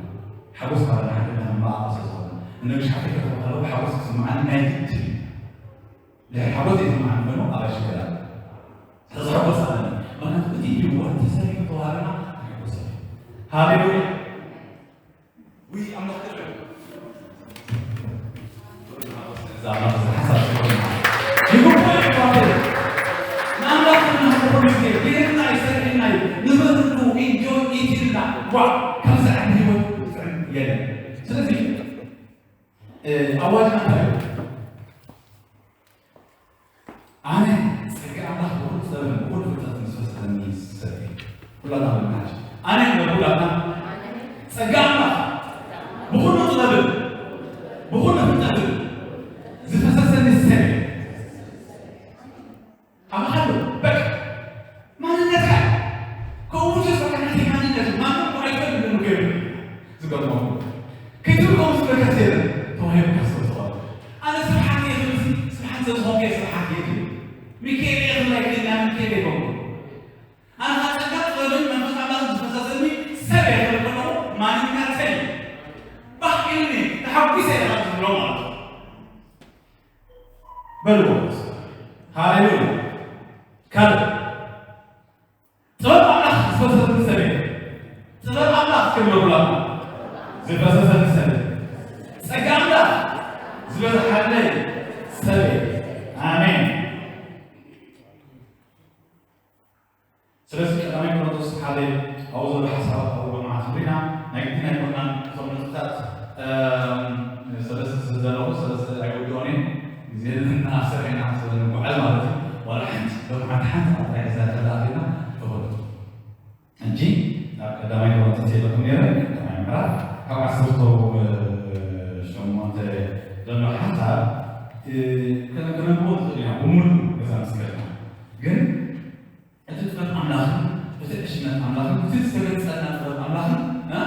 ሓጎስ ካብ ሓደ ሓደ ምንባር ስለ ዝኾነ። እነ ግሽ ሓቂ ከተባህለው ሓጎስ ክስምዓኒ ናይ ግድ እዩ። ድሕሪ ሓጎስ ዘይስምዓኒ ኮይኑ ኣባይ ሽግር ኣሎ። ስለዚ ሕጎስ ኣለኒ። ምኽንያቱ እቲ ህይወት ተሰሪሑ ተዋህበና ንሕጎስ ኣለኒ። ሃሌሉያ። ውይ፣ ኣምላኽ ክብር። እዛ ኣምላኽ እዛ ሓሳብ ትኾን። ይግባእ እዩ፣ ኣምላኽ። ንኣምላኽ ክብር ንኹሉ ግዜ። ብኢድና እዩ፣ ሰሪሕና እዩ። ንብረቱ ኢንጆይ ኢት ኢልና። ዋው፣ ከምዚ ዓይነት ህይወት ዝጥዕም የለን። ስለዚ፣ እ፣ ኣዋጅና እንታይ እዩ? ኣነ ጸጋ ኣምላኽ ብኹሉ ጥበብን ብኹሉ ፍልጠትን ዝፈሰሰኒ ሰብ እየ። ኩላትና በልና ሕጂ። ኣነ ንበል ኩላትና። ጸጋ ኣምላኽ ብኹሉ ጥበብን ብኹሉ ፍልጠትን ዝፈሰሰኒ ሰብ እየ። ኣባኻሉ በቃ ማንነትካ ከምኡ ውስጥ በቃ ናተይ ማንነት ማንም እኮ ኣይፈልጥን እኮ ይብል። ዝገርመኩም ከይትብል ከምኡ ዝብለካ የለን። ተዋሂቡካ ስለ ዝኾነ ኣነ ስብሓት እየ ዝብል ሲ ስብሓት ስለ ዝኾንኩ እየ ስብሓት እየ ዝብል። ሚካኤል እየ ክብል ኣይክእልን፣ ኣነ ሚካኤል ኣይኮንኩን። ኣነ ካብ ጸጋ ጥበብን መንፈስ ኣምላኽን ዝፈሰሰኒ ሰብ እየ ክብል ከለኹ ማንነተይ ባህ ኢሉኒ ተሓጒሰ እየ ካብ ዝብሎ ማለት እዩ። በልዎ። ሃሌሉያ። ካልእ ጥበብ ኣምላኽ ዝፈሰሰኒ ሰብ እየ። ጥበብ ኣምላኽ ክብለኩላ ዝፈሰሰኒ ሰብ እየ። ጸጋ ኣምላኽ ዝበዝሓለይ ሰብ እየ። ኣሜን። ስለዚ ቀዳማይ ቆሮንቶስ ሓደ ኣብኡ ዘሎ ሓሳባት ኣብኡ ሎምዓት ርኢና ናይ ግድን ኣይኮናን እቶም ነጥብታት እም፣ ሰለስተ ስለ ዘለኹ ሰለስተ ኣይውድኦን እየ ግዜ ዘለና ሰሪሕና ስለ ንጓዓዝ ማለት እዩ። ዋላ ሓንቲ ሎምዓት ሓንቲ ጥራይ ሒዛ ተላኣኺና ተፈለጡ። ሕጂ ናብ ቀዳማይ ቆሮንቶስ የለኹም ነይረ ቀዳማይ ምዕራፍ ካብ ዓሰርተ ሸሞንተ ዘሎ ሓሳብ እ፣ ከነንብቦ ንኽእል ኢና ብሙሉ ገዛ ምስ ከድና ግን እቲ ጥበብ ኣምላኽን እቲ ዕሽነት ኣምላኽን እቲ ዝተገልጸልና ጥበብ ኣምላኽን እ፣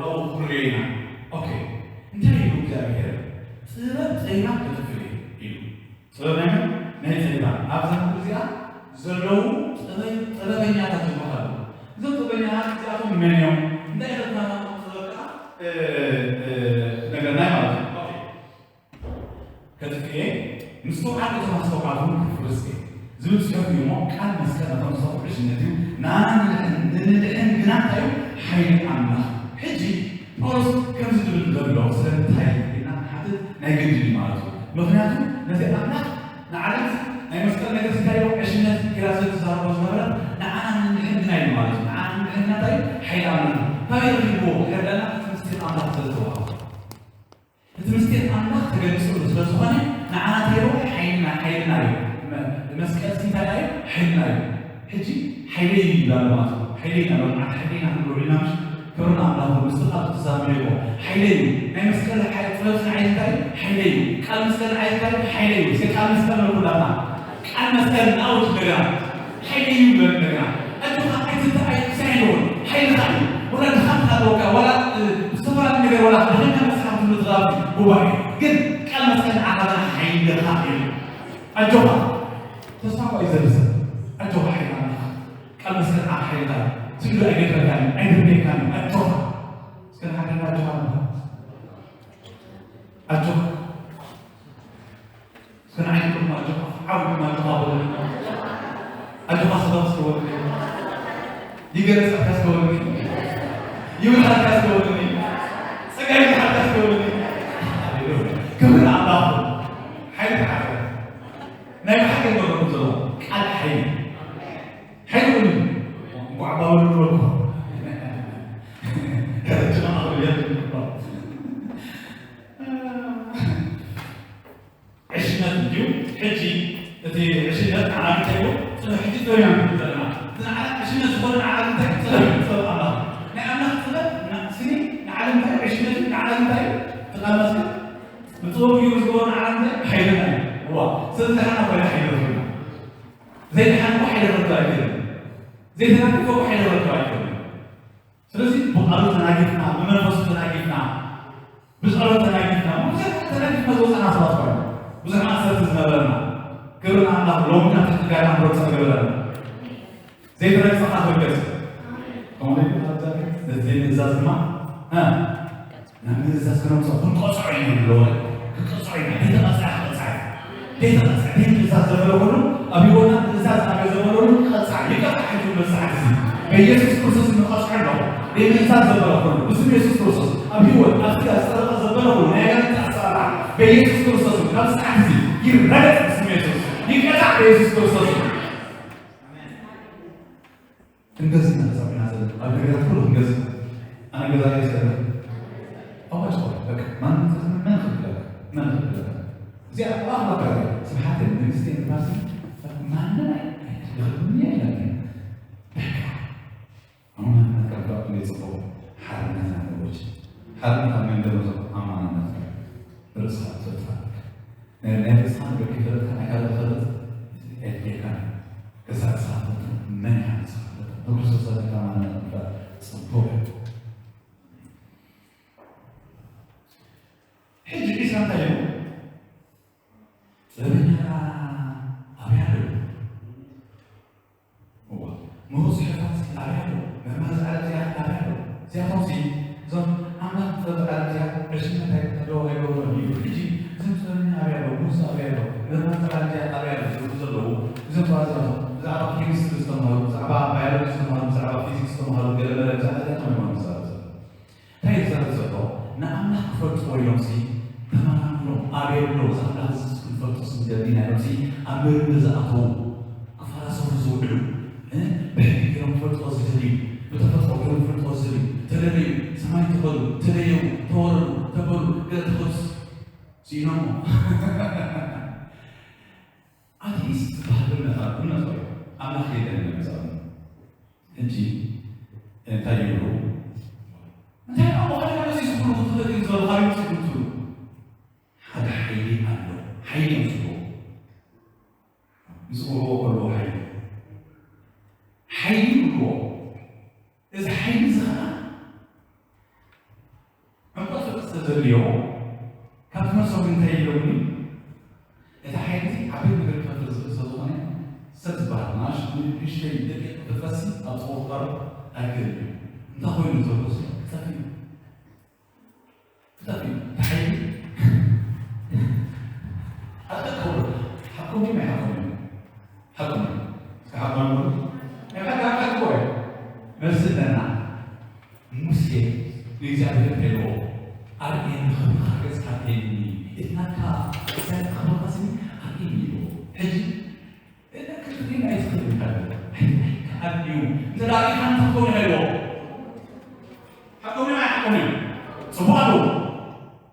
ኣብኡ ክንሪኦ ኢና። ኦኬ እንታይ ኢሉ እግዚኣብሔር? ጥበብ ጸይና ከጥፍእ እዩ ኢሉ። ጥበብ ናይ መን? ናይ ጸይጣን። ኣብዛ ምድሪ እዚኣ ዘለዉ ጥበብ- ጥበበኛታት ዝበሃሉ እዞም ጥበበኛታት እዚኣቶም መን እዮም? እንታይ ኢለ ናቶም ጥበብ ከዓ እ፣ እ፣ ነገርና ማለት እዩ። ኦኬ። ከጥፍኤ ምስትውዓል እቶም ኣስተውዓልቲ እውን ክፍርስ እየ ዝብል ጽሑፍ እዩ እሞ ቃል መስቀል ነቶም ዝኸፍኡ ዕሽነት እዩ ንኣና ንድሕን ግና እንታይ እዩ ሓይሊ ኣምላኽ ሕጂ ጳውሎስ ከምዚ ዝብል ዘሎ ስለምንታይ ኢልና ንሓትት ናይ ግድን እዩ ማለት እዩ ምክንያቱ ነዚ ኣምላኽ ንዓለም ናይ መስቀል ነገር እንታይ እዩ ዕሽነት ኢላ ስለ ትዛረቦ ዝነበረት ንዓና ንድሕን ግና እዩ ማለት እዩ ንዓና ንድሕን ግና እንታይ እዩ ሓይሊ ኣምላኽ ካበይ ረኺብዎ ሕርዳና እቲ ምስጢር ኣምላኽ ስለ ዝተዋህቦ እቲ ምስጢር ኣምላኽ ተገሊጹሉ ስለ ዝኾነ ንዓና እንታይ ሓይልና ሓይልና እዩ። መስቀል እንታይ እዩ? ሓይልና እዩ። ሕጂ ሓይለይ እዩ ይብላ ኣሎ ማለት እዩ። ሓይለይ ይብላ ኣሎ ማለት ሓይለይና ክንብሎ ኢና ምሽ ክብርን ኣምላኽ ምስቲ ቃል ትዛመድዎ ሓይለይ እዩ። ናይ መስቀል ጥበብ ንዓይ እንታይ ሓይለይ እዩ። ቃል መስቀል ንዓይ እንታይ ሓይለይ እዩ። እስከ ቃል መስቀል ንኩላትና ቃል መስቀል ንኣውጅ እንደገና ሓይለይ እዩ ንበል እንደገና ኣጆኻ ኣይትተኣይ ክሳይ ኣለዎ ሓይልኻ እዩ ወላ ድኻምካ ኣለወካ ወላ ብዝተፈላለዩ ነገር ወላ ደኺምካ መፅሓፍ ትምህርቲ ራሱ ጉባኤ ግን ቃል መስቀል ንዓኻ ሓይልኻ እዩ ኣጆኻ ተስፋ እኳ እዩ ዘብሰ ኣጆኻ ሓይል ኣለኻ ቃል መስቀል ንዓኻ ሓይልኻ እዩ ስግዱ ኣይገድፈካን እዩ ኣይድርበየካን እዩ ኣጆኻ እስከ ንሓደና ኣጆኻ ንበል ኣጆኻ እስከ ንዓይ ትብልኩም ኣጆኻ ዓብኩም ኣጆኻ በሉ ኣጆኻ ስጋው እስከ በሉኒ ይገለጸልካ እስከ በሉኒ ይብርሃልካ እስከ በሉኒ ጸጋ ይብርሃልካ እስከ በሉኒ ክብሪ ኣምላኹ ሓይሊ ተዓዘ ናይ ብሓቂ ይገብረኩም ዘሎ ቃል ሓይሊ ሓይሊ ቁኒ እንኳዕ ባበሉ በልኩ ጅማ ኣኽብያ ዕሽነት እዩ። ሕጂ እቲ ዕሽነት ንዓና እንታይ እዩ? ጽኑዕ ሕጂ ጥበብ ኢና ንብል ዘለና። እቲ ንዓና ዕሽነት ዝኾነ ንዓና እንታይ እዩ? ጥበብ እዩ። ጥበብ ኣምላኽ እዩ። ናይ ኣምላኽ ጥበብ ና- ስኒ ንዓለም እንታይ እዩ? ዕሽነት እዩ። ንዓና እንታይ እዩ? እቲ ቃል መስቀል ብጥበቡ ገይሩ ዝገበሮ ንዓና እንታይ እዩ? ሓይልና እዩ። እዋ፣ ስለዚ ድሓና ኮይና ሓይሊ ረኺብና። ዘይድሓን እኮ ሓይሊ ረኽብ ኣይክእልን። ዘይተናገፈ እኮ ሓይሊ ረኽብ ኣይክእልን። ስለዚ ብቃሉ ተናጊፍና ብመንፈሱ ተናጊፍና ብጸሎት ተናጊፍና፣ ብዙሕ ተናጊፍና ዝወጻና ሰባት ኮይና፣ ብዙሕ ማእሰርቲ ዝነበረና፣ ክብሪ ንኣምላኽ፣ ሎሚ ካብ ትሕቲ ጋር ኣምሮት ዝተገበረና። ዘይተረግጸኻ ትርከስ። ከምኡ ኢሉ ካብ እግዚኣብሔር፣ ነቲ ዘይምእዛዝ ድማ፣ እ፣ ናብ ምእዛዝ ክነምጽኦ ክንቀጽዖ ኢና ንብሎ። ክንቀጽዖ ኢና። ዘይተቐጽዐ ክቐጽዐ። ዘይተቐጽዐ፣ ዘይምእዛዝ ዘበለ ኩሉ ኣብ ህይወትና ምእዛዝ ኣብ ዘበለሉ ክቐጽዕ፣ ይቀጻዕ ሕጂ በዚ ሰዓት እዚ። በኢየሱስ ክርስቶስ ንቐጽዖ ኣለኹ። ዘይምእዛዝ ዘበለ ኩሉ ብስም የሱስ ክርስቶስ ኣብ ህይወት፣ ኣብ ስጋ ዝጠረቐ ዘበለ ኩሉ ናይ ኣጋንንቲ ኣሰራርሓ በኢየሱስ ክርስቶስ ካብ ሰዓት እዚ ይረገጽ ብስም የሱስ። ይቀጻዕ በኢየሱስ ክርስቶስ። ክንገዝእ ኢና ተጸዊዕና ዘለና። ኣብ ነገራት ኩሉ ክንገዝእ። ኣነ ገዛኢ እየ ዝደሊ። ኣዋጅ ኾነ። በቃ፣ ማንም ተዝምን መን ክብለካ? መን ክብለካ? እዚኣ ኣኽላ በቃ። ስብሓትን መንግስትን ንፋስን ማንም ኣይ-፣ ኣይ-፣ ይኽልኒ የለን። በቃ። ኣሁን ማንነት ካብ ዳዊት እንዴት ጽፎ? ሓርነት ናት ወገኖች። ሓርነት ካብ መንገድ ወዘ ኣማንነት ርእስኻ ትፈልጥ ኣለካ። ናይ፣ ናይ ርእስኻ ነገር ከይፈለጥካ ናይ ካልእ ክፈልጥ ኣየድልየካን። ክሳብ ንስኻ ትፈልጥ መን ኢኻ ንስኻ ትፈልጥ። ብክርስቶስ ዘለካ ማንነት ምፍላጥ ጽቡቕ እዩ። ሕጂ ዒሳ እንታይ ኢሉ? ጥበበኛ ኣበይ ኣሎ? እዋ፣ ምሁር ጽሑፋት ኣበይ ኣሎ? መርማሪ ዓለም እዚኣ ኣበይ ኣሎ? እዚኣቶምሲ፣ እዞም ኣምላኽ ዝፈጠረ ዓለም እዚኣ ዕሽነት ኣይ-፣ ኣለዎ ኣይገብሮን እዩ። ሕጂ፣ እዞም ጥበበኛ ኣበይ ኣሎ? ምሁር ኣበይ ኣሎ? መርማሪ ዓለም እዚኣ ኣበይ ኣሎ? ዝብሉ ዘለዉ፣ እዞም ሰባት እዚኣቶም ብዛዕባ ኬሚስትሪ ዝተምሃሩ፣ ብዛዕባ ባዮሎጂ ዝተምሃሩ፣ ብዛዕባ ፊዚክስ ዝተምሃሩ፣ ገለ መለ ብዛዕባ እዚኣቶም እዮም ዝዛረቡ ዘለዉ። እንታይ ይዛረብ ዘሎ? ንኣምላኽ ክፈልጥዎ ኢሎምሲ ተመራሚሮም፣ ኣበይ ኣሎ እዚ ኣምላኽ እዚ ክንፈልጦስ ንደሊ ኢና ኢሎምሲ ኣብ ምርምር ዝኣተዉ፣ ክፈላሰፉ ዝውዕሉ፣ እ፣ ብሕጊ ገይሮም ክፈልጥዎ ዝደልዩ፣ ብተፈጥሮ ገይሮም ክፈልጥዎ ዝደልዩ፣ ተደለዩ፣ ሰማይ ተኸሉ፣ ተደየቡ፣ ተወረዱ፣ ተበሉ፣ ገለ ተኸሉስ ስኢኖሞ። ኣቲስት ዝበሃል እምነት ኣሎ፣ እምነት ኮይኑ ኣምላኽ የለን ይብሉ። ሕጂ እንታይ ይብሉ? እንታይ ደኣ ምዃኑ መሲሱ ኩሉ ክፍለጥ እዩ ዘሎ፣ ካበይ መጺኡ ትብሉ? ሓደ ሓይሊ ኣሎ። ሓይሊ እዮም ዝብልዎ። ዝጽውዕዎ ከለዉ ሓይሊ። ሓይሊ ይብልዎ። እዚ ሓይሊ እዚ ኸኣ ዕምቆት ፍልጠት ስለ ዘድልዮ፣ ካብቲ መልሶም እንታይ ኢሎምኒ? እቲ ሓይሊ እዚ ዓበይቲ ነገር ክፈጥር ዝኽእል ስለ ዝኾነ፣ ሰብ ዝበሃል ንኣሽ-፣ ንእሽተይ ደቂቕ ክፈሲ ኣብ ጥቕኡ ክቐርብ ኣይክእልን እዩ። እንታይ ኮይኑ ተብሎ፣ ክጠፍእ እዩ። ክጠፍእ እዩ። እቲ ሓይሊ ኣጠቀው። ሓቆም እዩ፣ ኣይሓቆም እዩ? ሓቆም እዩ። እስከ ሓቆም በሉ። ናይ ሓቂ ሓቂ እኮ እዩ። መልሲ ኣለና። ሙሴ ንእግዚኣብሔር እንታይ ኢልዎ? ኣርእየኒ ክብርኻ፣ ገጽካ ኣርእየኒ። እቲ ናትካ ክሳድ ክብርኻሲ ኣርእየኒ ኢልዎ። ሕጂ፣ እለ ክትርእየኒ ኣይትኽእልን ኢኻ። ኣይ፣ ኣይከኣልን እዩ። እንተ ደኣ ርኢኻ እንታይ ትኸውን ኢኻ ኢልዎ። ሓቆም እዩ ኣይሓቆም እዩ? ጽቡቕ ኣለዎ።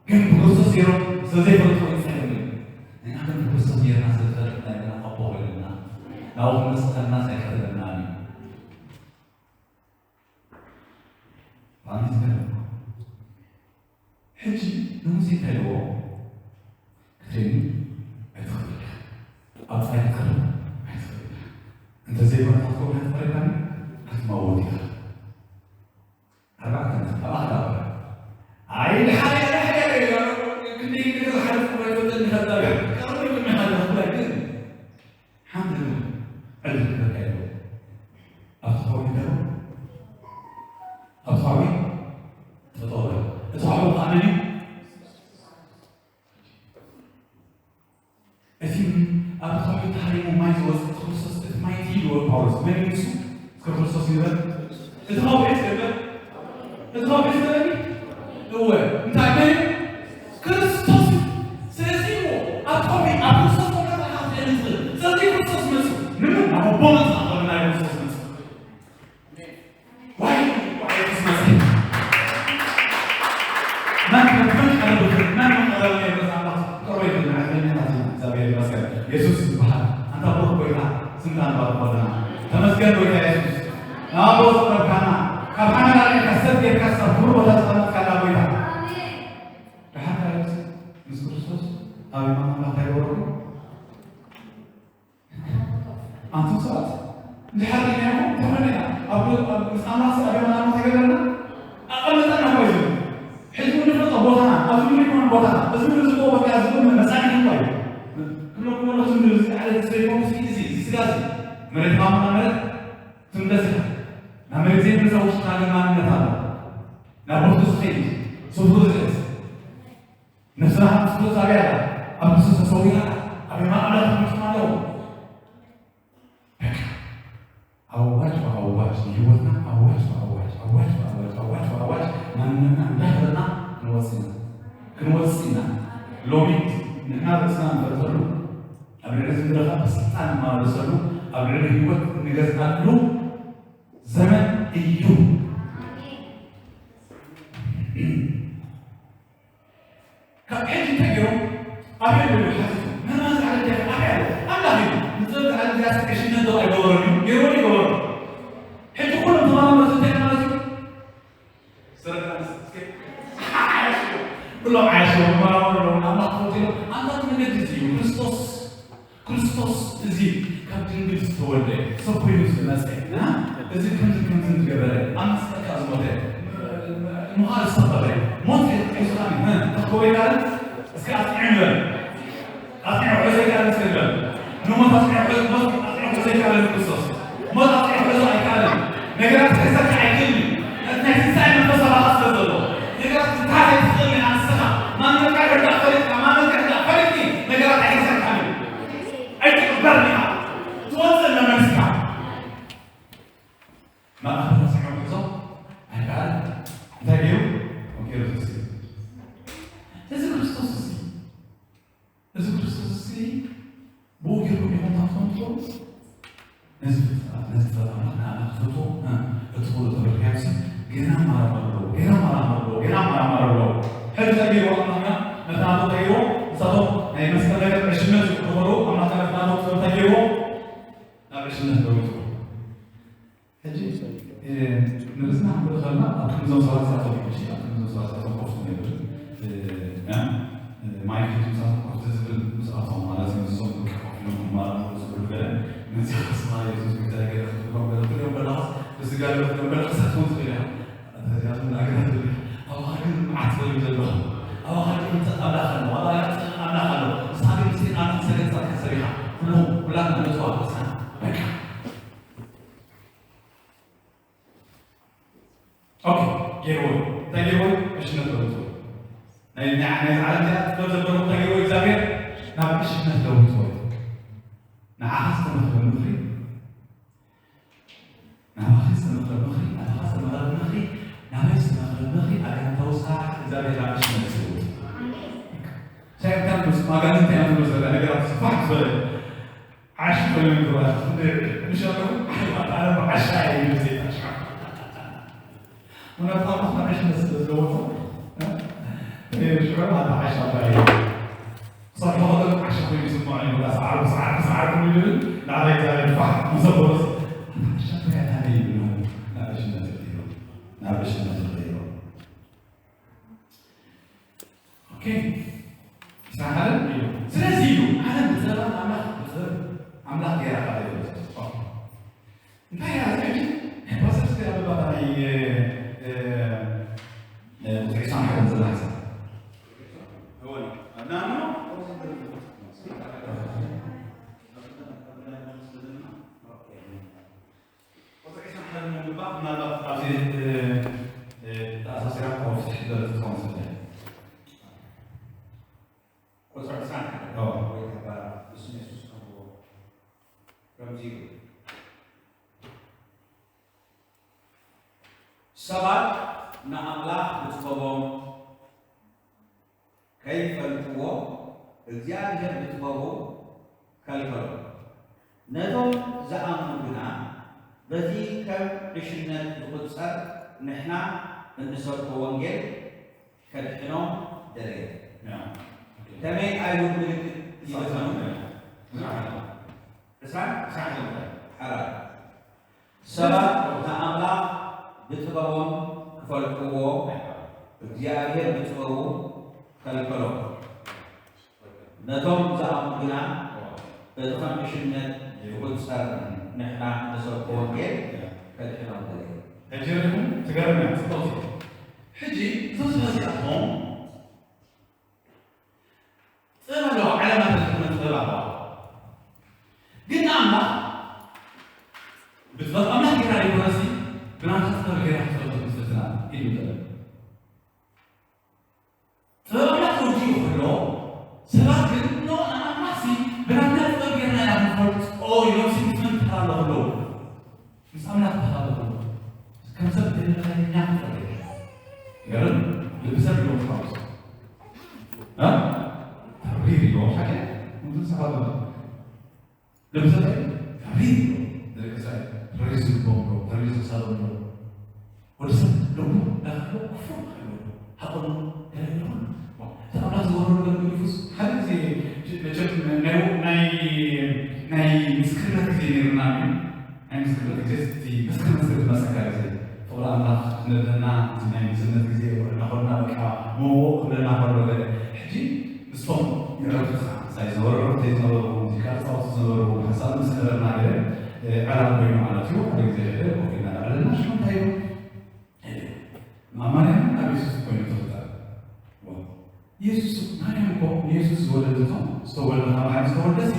ግን ብክርስቶስ ገይሮም ስለ ዘይፈልጡ ይጸልዩ። ንሕና ግን ብክርስቶስ ጌርና ስለ ዝፈለጥና ኢና ኣቦ ኮይኑና። ናብኡ ክንመጽእ ከለና ኣይቀትለናን እዩ። ብጣዕሚ ዝገርም እኮ። ሕጂ ንሙሴ እንታይ ኢልዎ? ክትርእየኒ ኣይትኽእልን ኢኻ። ኣብ ጻይ ክትቀርብ ኣይትኽእልን ኢኻ። እንተዘይኮነ፣ ክትከውን እንተኾይንካኒ ክትመውት ኢኻ። ኣርባዕተ ነጥቢ፣ ኣብ ኣኽላ በረ። ኣይ፣ ድሓር እያ፣ ድሓር እያ፣ ድሓር እያ፣ ክንደይ ነገር ዝሓለፍኩ ኣይፈልጥን፣ ከዛ ቀርብ ኢሉ፣ ድሓር እያ፣ ብፍላይ ግን ሓንቲ ነገር ዕድል ክህበካ ኣለዎ። ኣብቲ ከውሒ ደው፣ ኣብቲ ከውሒ ጠጠው በል። እቲ ከውሒ ከኣ መን እዩ? እቲ ኣብ ከውሒ ተሃሪሙ ማይ ዝወጽእ እቲ ክርስቶስ፣ እቲ ማይ እቲ እዩ ዝበሎ ጳውሎስ። መን እዩ ንሱ? እስከ ክርስቶስ ይበል። እቲ ከውሒ እስከ በል። እቲ ከውሒ እስከ በል። እወ፣ እንታይ መን እዩ? ክርስቶስ እዩ። ስለዚ እዎ፣ ኣብ ከውሒ፣ ኣብ ክርስቶስ ከውሒ ጥራሕ ክትርኢ ትኽእል። ስለዚ ክርስቶስ መጽኡ። ንመን? ናብ ኣቦ መጽእ፣ ኣብ ናይ ክርስቶስ መጽእ። ዋይ፣ ዋይ፣ ክርስቶስ። መን፣ መን፣ መን፣ መን፣ መን፣ መን፣ መን፣ መን፣ መን፣ መን፣ መን፣ እግዚኣብሔር ይመስገን። የሱስ ይበሃል። ኣንታ ብሩኽ ጎይታ፣ ስምካ ንባርኽ ኣለና። ተመስገን ጎይታ የሱስ። ናብ ኣቦ ዘቕረብካና፣ ካብ ሓመድ ኣልዒልካ ሰብ ጌርካ ክሳብ ክቡር ቦታ ዘቐመጥካና ጎይታ። ደሓር ካልኦት ምስ ክርስቶስ ኣብ የማን ኣምላኽ እንታይ ገበርኩም? ኣንቱም ሰባት፣ እንድሕር ርኢናዮም፣ እንታይ ኮይና ኢና? ኣብ፣ ኣብ፣ ምስ ኣምላኽ ኣብ የማን ኣምላኽ እንታይ ገበረና? ኣቐመጠና እኮ እዩ። ሕጂ እውን ንፈልጦ ቦታና፣ ኣብዚ ክብለኩም ኣለኹ፣ ዝም ኢሉ እዚ ዓለም እዚ ዘይኮንኩስ እዚ፣ እዚ ስጋ እዚ፣ መሬት ማማ ማለት ትምለስ ኢኻ። ናብ መሬት ዘይምለሳ ውሽጥና ግን ማንነት ኣሎ። ናብ ቦትኡ ዝኸይድ፣ ስፍሩ ዝሕዝ። ነፍስና ኣብ ክርስቶስ ኣበይ ኣላ? ኣብ ክርስቶስ ተሰዊራ ኣላ። ኣብ የማን ኣምላኽ ትምልክቶም ኣለዉ። በቃ። ኣዋጅ ብኣዋጅ፣ ንህይወትና ኣዋጅ ብኣዋጅ፣ ኣዋጅ ብኣዋጅ፣ ኣዋጅ ብኣዋጅ፣ ማንነትና እንዳፈለጥና ክንወጽእ ኢና። ክንወጽእ ኢና። ሎሚ ንሕና ርእስና ንፈልጠሉ፣ ኣብ ልዕሊ ዝምድረኻ ብስልጣን ንመላለሰሉ፣ ኣብ ልዕሊ ህይወት ንገዝኣሉ ዘመን እዩ። ካብ ሕጂ እንታይ ገይሮም? ኣበይ ኣለዉ? ሓቲቱ። መን ማለት ዓለም እዚኣ ኣበይ ኣሎ? ኣምላኽ እዩ። ንጥበብ ዓለም እዚኣ ዕሽነት ዶ ኣይገበሮን እዩ? ገይርዎ ዶ ኣይገበሮን? ሕጂ ኩሎም ተመራመርቲ እንታይ ማለት እዩ? ዘረጋግጽ እስከ። ዓያሽ እዮም። ኩሎም ዓያሽ እዮም። ይመራመሩ ኣለዉ። ኣምላኽ ክፈቱ ኢሎም። ኣንታ እቲ መገዲ እዚ እዩ። ክርስቶስ፣ ክርስቶስ እዚ ካብ ድንግል ዝተወልደ ሰብ ኮይኑ ዝመጸ፣ እ? እዚ ከምዚ ከምዚ ዝገበረ፣ ኣብ መስቀል ከኣ ዝሞተ፣ ምዃን ዝተቐበረ፣ ሞት የጥቂሱና፣ እ? ተኽቦ ይካለን? እስከ ኣጥቂዑ ንበል። ኣጥቂዑ ክሕዞ ኣይከኣለን እስከ ንበል። ንሞት ኣጥቂዑ ክሕዞ፣ ሞት ኣጥቂዑ ክሕዞ ኣይከኣለን ክርስቶስ። ሞት ኣጥቂዑ ክሕዞ ኣይከኣለን። ነገራት ክሕዘካ ኣይክእልን እዩ። እቲ ናይ ትንሳኤ መንፈስ ኣባኻ ስለ ዘሎ። ነገራት ክትሓዝ ኣይትኽእልን ኢኻ ንስኻ። ማንነትካ ሕዳእ ፈሊጥካ፣ ማንነትካ ሕዳእ ፈሊጥኪ፣ ነገራት ኣይሕዘካን እዩ። ኣይትቕበርን ኢኻ። ትወፅእ መመሊስካ። መልኣኽ ተነሲሑ ክሕዞ ኣይከኣለን። እንታይ ገይሩ? ወንጌሉ ተስኢሉ። እዚ ክርስቶስ እዚ እዚ ክርስቶስ እዚ ብኡ ጌርኩም ኢኹም ትፈልጡ ትኾኑ። ነዚ ፍጥረት፣ ነዚ ጥበብ ኣምላኽ ንኣምላኽ ክፈትዎ፣ እ፣ እቲ ኩሉ ተበርክያምሲ ገና ማራማር ኣለዎ፣ ገና ማራማር ኣለዎ፣ ገና ማራማር ኣለዎ። ሕጂ እንታይ ገይርዎ ኣምላኽና? ነቲ ናቱ ቀይርዎ፣ ንሳቶም ናይ መስቀል ነገር ዕሽነት እዩ ክብሉ ከለዉ፣ ኣምላኽና ነቲ ናቱ ጥበብ እንታይ ገይርዎ? ናብ ዕሽነት ለዊጥዎ። ሕጂ፣ እ፣ ንርእስና ክንርኢ ከለና፣ ኣብ ክንዲ እዞም ሰባት እዚኣቶም እዩ፣ ሕጂ ኣብ ክንዲ እዞም ሰባት እዚኣቶም ኮፍ ዝነብር፣ እ፣ እ፣ እ፣ ማይክ ሒዙ ምሳቶም ኮፍ ዝብል ምስኣቶም ማለት እዩ። ንሶም በቃ ኮፍ ኢሎም ክመራመሩ ዝብሉ ገለ፣ ነዚ ከስማ የሱስ ጎይታ ገለ ክትብሎም ገለ ክትሪኦም ከለኻስ፣ ብስጋ ገለ ክትሪኦም ከለኻስ ክትኮን ትኽእል ኢኻ። እዚኣቶም ንኣገራት ትብል ኢኻ። ኣባኻ ግን መዓት ጸሊም ዘለኹ። ኣባኻ ግን ህንጸት ኣምላኽ ኣሎ። ኣባኻ ግን ኣምላኽ ኣሎ። ንስኻ ግን ምስጢር ኣምላኽ ሰገድ ጻድቃን ሰብ ኢኻ። ኩሉ፣ ኩላትና ንጽዋዕ ርእስና። በቃ። ኦኬ፣ ገይርዎ። እንታይ ገይርዎ? ዕሽነት ለውጥዎ። ናይ፣ ናይ፣ ናይ ዓለም እዚኣ ጥበብ ዘበሉ እንታይ ገይርዎ? እግዚኣብሔር ናብ ዕሽነት ለውጥዎ። ንዓኻ ዝተመኽረ ምኽሪ፣ ናባኻ ዝተመኽረ ምኽሪ፣ ናባኻ ዝተመኽረ ምኽሪ፣ ናበይ ዝተመኽረ ምኽሪ፣ ኣጋንንታዊ ስራሕ እግዚኣብሔር ናብ ዕሽነት ይለውጥዎ። ሰይጣን ምስ ኣጋንንት ኢና ንብሎ ዘለና ነገራት ስፋሕ ዝበለ ዓሽ ኮይኖም ይረኣዩ። ክንደይ ምሽ ኣለኹ? ኣነ ብዓሻ እየ ይብል ሰይጣን ሽዓ። ምናልባት ኣምላኽ ንዕሽነት ስለ ዝለወጦ፣ እ? ሽዑ ኣታ ዓሻ እባ እየ። ክሰርሖ ከሎ ዓሻ ኮይኑ ይስምዖ እዩ። በቃ ሰዓርኩ፣ ሰዓርኩ፣ ሰዓርኩ ይብል። ንዓይ እግዚኣብሔር ፋሕ ምስ ዘበሎ፣ ኣታ ዓሻ እባ እየ ይብል። ናብ ዕሽነት ይቕይሮ። ናብ ዕሽነት ይቕይሮ። ኦኬ። እስራኤልን እዩ። ስለዚ እዩ ዓለም ብጥበብ ኣምላኽ፣ ብጥበብ ኣምላኽ ገይራ ካብ ዘይፈለጠት። ኦኬ። እንታይ እያ እዚ ሕጂ? ናይ ፓስተር እስከ ኣበባታ ናይ፣ እ፣ እ፣ እ፣ ቁጽሪ ዕስራን ሓደን ዘላ ሓሳብ። እወ፣ ናኖ፣ ቁጽሪ ዕስራን ሓደን ንምንባብ ምናልባት ኣብዚ፣ እ፣ እ፣ ተኣሳሲራ ካብ ፍትሒ ዝበለ ክትኸውን ትኽእል እያ። ቁጽሪ ዕስራን ሓደን። ኣዎ። ወይ ተባረኽ፣ ብስም የሱስ ከምኡ ከምዚ ይብል። ሰባት ንኣምላኽ ብጥበቦም ከይፈልጥዎ፣ እግዚኣብሔር ብጥበቡ ከልከሎ። ነቶም ዝኣምኑ ግና፣ በዚ ከም ዕሽነት ዝቑጸር ንሕና እንሰብኮ ወንጌል ከድሕኖም ደለየ። ያ። ከመይ ኣይሁድ ምልክት ይበተኑ? ዕስራን ሓደን። ሓራይ። ሰባት ንኣምላኽ ብጥበቦም ክፈልጥዎ፣ እግዚኣብሔር ብጥበቡ ከልከሎም። ነቶም ዝኣምኑ ግና፣ በቲ ከም ዕሽነት ዝቑጸር ንሕና እንሰብኮ ወንጌል ከድሕኖም ደለየ። ሕጂ ርኢኹም ትገርም እያ፣ ጽብቕቲ። ሕጂ እዞም ሰባት እዚኣቶም ጥበብ ኣለዋ፣ ዓለማት ኣለዋ። ተባባ። ግን ንኣምላኽ ብጥበብ ኣምላኽ ጌራ ዘይኮነሲ፣ ብናትካ ጥበብ ጌራ ክትፈልጦ ትፍትና ኢሉ ይጠልብ። ጥበብ ኣምላኽ ተወዲኡ ከሎ፣ ሰባት ግን፣ "ኖ፣ ንኣምላኽሲ ብናትና ጥበብ ጌርና ኢና ክንፈልጦ" ኢሎምሲ ይፈንጥር ኣለዉ ኣለዉ። ምስ ኣምላኽ ተኻተሉ። ከም ሰብ ዘይተፈላለየና ፍጡር የለን። ገርም፣ ልቢ ሰብ ይወስድ። እ? ተሪር እዩ፣ ሓቂ? ምንድን ሰኻተሉ? ልቢ ሰብ ተሪር እዩ። ንደቂ ሰብ ተሪር ዝልቦም ኣሎ፣ ተሪር ዝሳሎም ኣሎ። ወዲ ሰብ ልቡ ዳኽሎ ክፉእ ክኸውን፣ ሃቐኑ ገለ ይኹን። እቲ ኣምላኽ ዝወረዱ ገለ ፊልጶስ ሓደ ግዜ መቸም ናይ፣ ናይ፣ ናይ ምስክርነት ግዜ ነይሩና እዩ። ናይ ምስክርነት ግዜ፣ እቲ ምስክርነት ግዜ ዝመጸካ ግዜ፣ ፍቕሪ ኣምላኽ ክነደና፣ እቲ ናይ ምስክርነት ግዜ እናኾንና በቃ መወቕ ክብለና ከሎ ገለ። ሕጂ ንሶም ይረብኻ፣ ሳይ ዝነበሩ፣ ረብተይ ዝነበሩ፣ ሙዚቃ ዝጻወቱ ዝነበሩ፣ ሓሳብ ምስ ነበርና ገለ፣ እ፣ ዕላል ኮይኑ ማለት እዩ። ሓደ ግዜ ገለ ኮፍ ኢልና እናዕለልና፣ ሽሙ እንታይ እዩ? ኤልያ። ማርያም ኣብ የሱስ ኮይኑ ትፍጠር። ዋ። የሱስ፣ ማርያም እኮ ንየሱስ ዝወለደቶ፣ ዝተወልደ ካብ ማርያም ዝተወልደ ሲ፣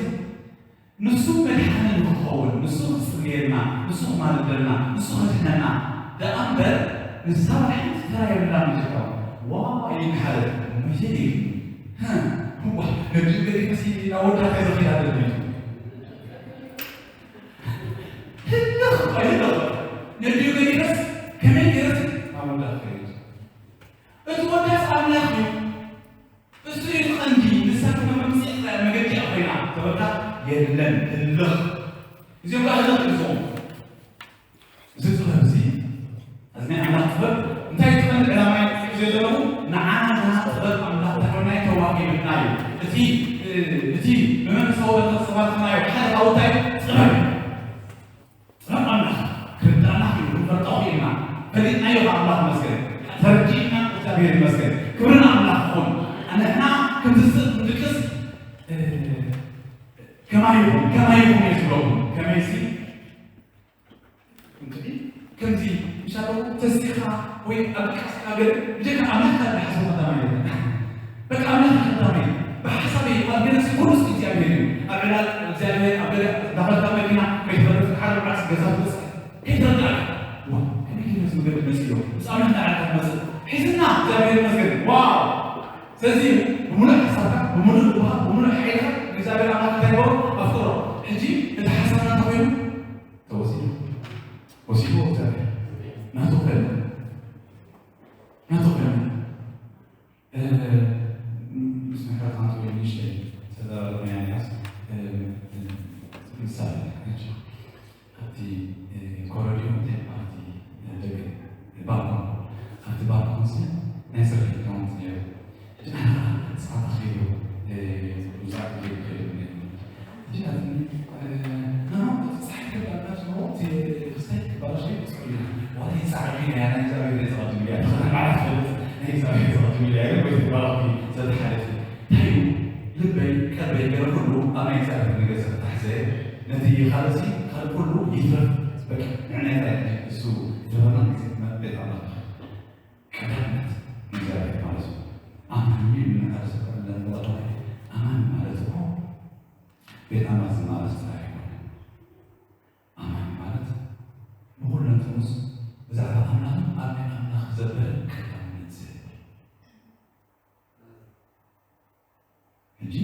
ንሱ መድሓኒ ንክኸውን፣ ንሱ ክጽልየልና፣ ንሱ ክማልደልና፣ ንሱ ከድሕነና ደኣ እምበር፣ ንሳ ሓንቲ ተራ የብላን መጀመርያ። ዋ፣ ይንሓለ፣ መሄድ እዩ። ህ፣ ዋ፣ ነዲኡ ገዲፈሲ ናብ ወዳ ከይረኺዳ ደልዩ። ህልኽ፣ ኣይህልኽ። ነዲኡ ገዲፈስ ከመይ ገይረስ ናብ ወዳ ክኸይድ? እቲ ወዳስ ኣምላኽ እዩ። እሱ እዩ ቀንዲ፣ ንሳ ድማ መምጽኢ መገዲ ኮይና ተበልካ የለን፣ ህልኽ። እዚኦም ከኣ ህልኽ እዮም። እዚ ጥበብ እዚ፣ እዚ ናይ ኣምላኽ ጥበብ፣ እንታይ እዩ ቀንዲ ዕላማ እዩ ሒዙ ዘለኹ? ንዓና ጥበብ ኣምላኽ ተኾይናይ ተዋሂብና እዩ። እቲ፣ እቲ ብመንፈሳዊ በረኸት ዝተባረኽናዮ ሓደ ካብኡ እንታይ እዩ? ጥበብ እዩ። ጥበብ ኣምላኽ ክርዳእና ክኢሉ፣ ክንፈልጦ ክኢልና፣ ፈሊጥናዮ ከኣ ኣምላኽ ይመስገን። ተረዲእና እግዚኣብሔር ይመስገን። ክብሪ ንኣምላኽ ይኹን። ንሕና ከምዚ ዝስእ ክንድቅስ፣ እ፣ ከማይኩም፣ ከማይኩም እየ ዝብለኩም። ከመይሲ፣ እንግዲህ ከምዚ ምሻለዉ ተሲኻ ወይ ኣብ ድቃስካ ገለ ብጀካ ኣምላኽ ካብ ዝሓስቡ ቀዳማይ የለን። በቃ ኣምላኽ ቀዳማይ። ብሓሳበይ ኣብ ገለሲ ኩሉስ እግዚኣብሔር እዩ። ኣብ ዕላል እግዚኣብሔር ኣብ ገለ እንዳኸድካ መኪና ከይትፈልጥ ሓደ መዓልቲ ገዛ ትበጽሕ ከይትረዳእካ። ዋ፣ ከመይ ገለ ዝምገብ መጽእ እዩ። ምስ ኣምላኽ እንዳዕለካ ትመጽእ። ሒዝና እግዚኣብሔር ይመስገን። ዋው! ስለዚ ብምሉእ ሓሳብካ፣ ብምሉእ ልብኻ፣ ብምሉእ ሓይልኻ ንእግዚኣብሔር ኣምላኽ እንታይ ግበሮ? ኣፍቅሮ። ሕጂ እቲ ሓሳብና እንታይ ኮይኑ? ተወሲዱ። ወሲድዎ እግዚኣብሔር። ናቱ ኮነ። ናቱ ኮነ። እ፣ ምስ ምሕረት ኣንቱ ንእሽተይ ተዛረብና ኢና። እ፣ ምሳሌ፣ ሕጂ ኣብቲ፣ እ፣ ኮረድዮ እንታይ ኣብቲ ደገ ባልኮን፣ ኣብቲ ባልኮን ሲ ናይ ስራሕ ክዳውንቲ ነይሩ። ሕጂ ኣነ ኸዓ ጻዕዳ ኸይዱ፣ እ፣ ጻዕዳ ኸይዱ ከይዱ ነይሩ። ሕጂ ናትኒ፣ እ፣ ናሆም እቲ ጸሓይ ክርዳእካ ሽሮ፣ እቲ ክስታይ ክበላሾ ይጽዕር ኢና። ዋላ ይጻዕር ኢለ እያ፣ ናይ እግዚኣብሔር ዘቐድም እያ። ተኸነ ማለት ፈልጥ፣ ናይ እግዚኣብሔር ዘቐድም እያ፣ ግን ወይ ትባረኽ ዘተሓለፊ። እንታይ እዩ? ልበይ፣ ቀልበይ፣ ገለ ኩሉ ኣብ ናይ እግዚኣብሔር ነገር ዝተታሕዘ፣ ነቲ ካልእሲ፣ ካልእ ኩሉ ይትረፍ። በቃ፣ ንዕናይ ጥራይ እሱ ዝበና ግዜ ቤት ኣምላኽ። ቀዳምነት ንእግዚኣብሔር ማለት እዩ። ኣማኒ ንሓደ ሰብ ቀዳምነት ቦታ ኣማኒ ማለት እኮ ቤት ኣምላኽ ዝመላለስ ጥራይ ኣይኮነን። ኣማኒ ማለት ብኹለንትኑስ ብዛዕባ ኣምላኽን ኣብ ናይ ኣምላኽ ዘበለ ቀዳምነት ዝህብ። ሕጂ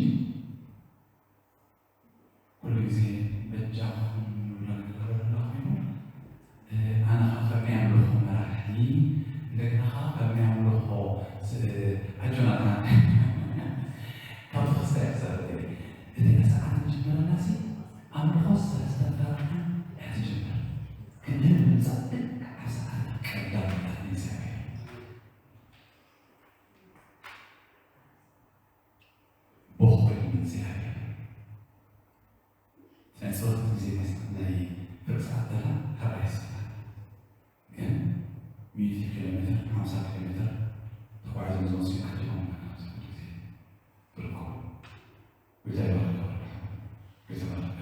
ኩሉ ግዜ በጃኹም ንብሎ ነገር ኣለና ኮይኑ፣ እ፣ ኣነ ኸኣ ከም ናይ ኣምልኾ መራሒ፣ እንደገና ኸኣ ከም ናይ ኣምልኾ ስ-፣ ኣጆና፣ ካብቲ ክስታይ ክዛረብ እየ። እቲ ሰዓት እንጅመረናሲ ኣምልኾ ሰለስተ ተራና እያ ትጅመር። ክንህብ ንምጻእ ልክዕ ኣብ ሰዓታ ቀዳም ንእግዚኣብሔር። በኹሪ እግዚኣብሔር። ናይ ጸሎት ግዜ ናይ ፍርቂ ሰዓት ተላ ተራእይ ስላ። ግን ሚእቲ ኪሎ ሜትር፣ ሓምሳ ኪሎ ሜትር ተጓዒዞም ዝመጹ ዓዲሞም ኢና ኣብዚ ኩሉ ግዜ ዝርከቡ። ጎይታ ይባርክ። ጎይታ ይባርክ።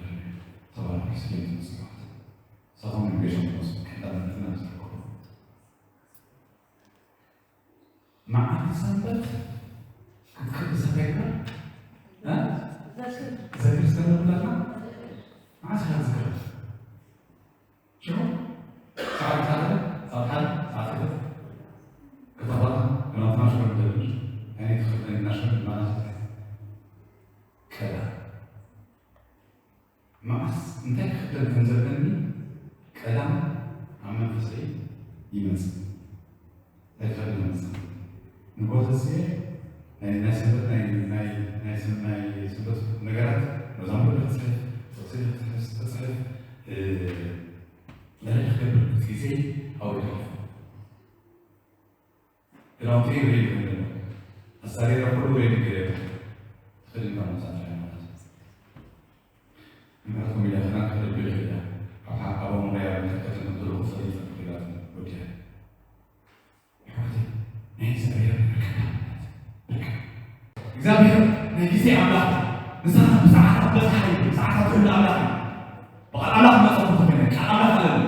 ተባረኹ። ስለ ዝመጹ ሰባት። ንሳቶም እዮም ገሾም ዝመጹ። ቀዳምነትና ዝርከቡ። መዓልቲ ሰንበት ክትቅድስ እንታይ ግበር? እ? ዘክር ዝከለሉ ኣለና። መዓስ ኢኻ ትዝክር? ሽዑ ሰዓት ሓደ፣ ሰዓት ሓደ፣ ሰዓት ክልተ ከተባታ፣ ግናትና ሽዑ ንደብር፣ ኣይነ ትኽክለኛ ሽዑ ማለት እዩ። ከላ። መዓስ እንታይ ክኽደን ከም ዘለኒ ቀዳም ኣብ መንፈሰይ ይመጽእ። እንታይ ክኽደን ይመጽእ? ንግሆ ተስየ ናይ፣ ናይ ሰንበት፣ ናይ፣ ናይ፣ ናይ ሰን-፣ ናይ ሰንበት ነገራት መዛሙር ክጽሕፍ፣ ጥቕሲ ክጽሕፍ፣ ክጽሕፍ፣ እ፣ ዳርይ ክገብር ግዜ ኣብኡ ይሓልፍ። ክዳውንተይ ሬዲ ኮይኑ ኣሎ። ኣሳሪራ ኩሉ ሬዲ ገይረ። ተኸዲንካ ምምጻእ ጥራይ ማለት እዩ። ምሕረትኩም ኢለ ክዳን ክኽደን ብልሕ ኢለ። ኣብ ሓ-፣ ኣብ ኣሞርያ ከተማ ዘለኹ ፈሊጠ ክኢላት ወዲያ። ኣሕዋተይ፣ ናይ እግዚኣብሔር ነገር ከዳምነት። በቃ። እግዚኣብሔር ናይ ግዜ ኣምላኽ እዩ። ንስኻ ብሰዓታት በጽሓ እዩ። ብሰዓታት ዝህሉ ኣምላኽ እዩ። ብቓል ኣምላኽ መጸኹ ተኾይነ፣ ቃል ኣምላኽ ኣለኒ።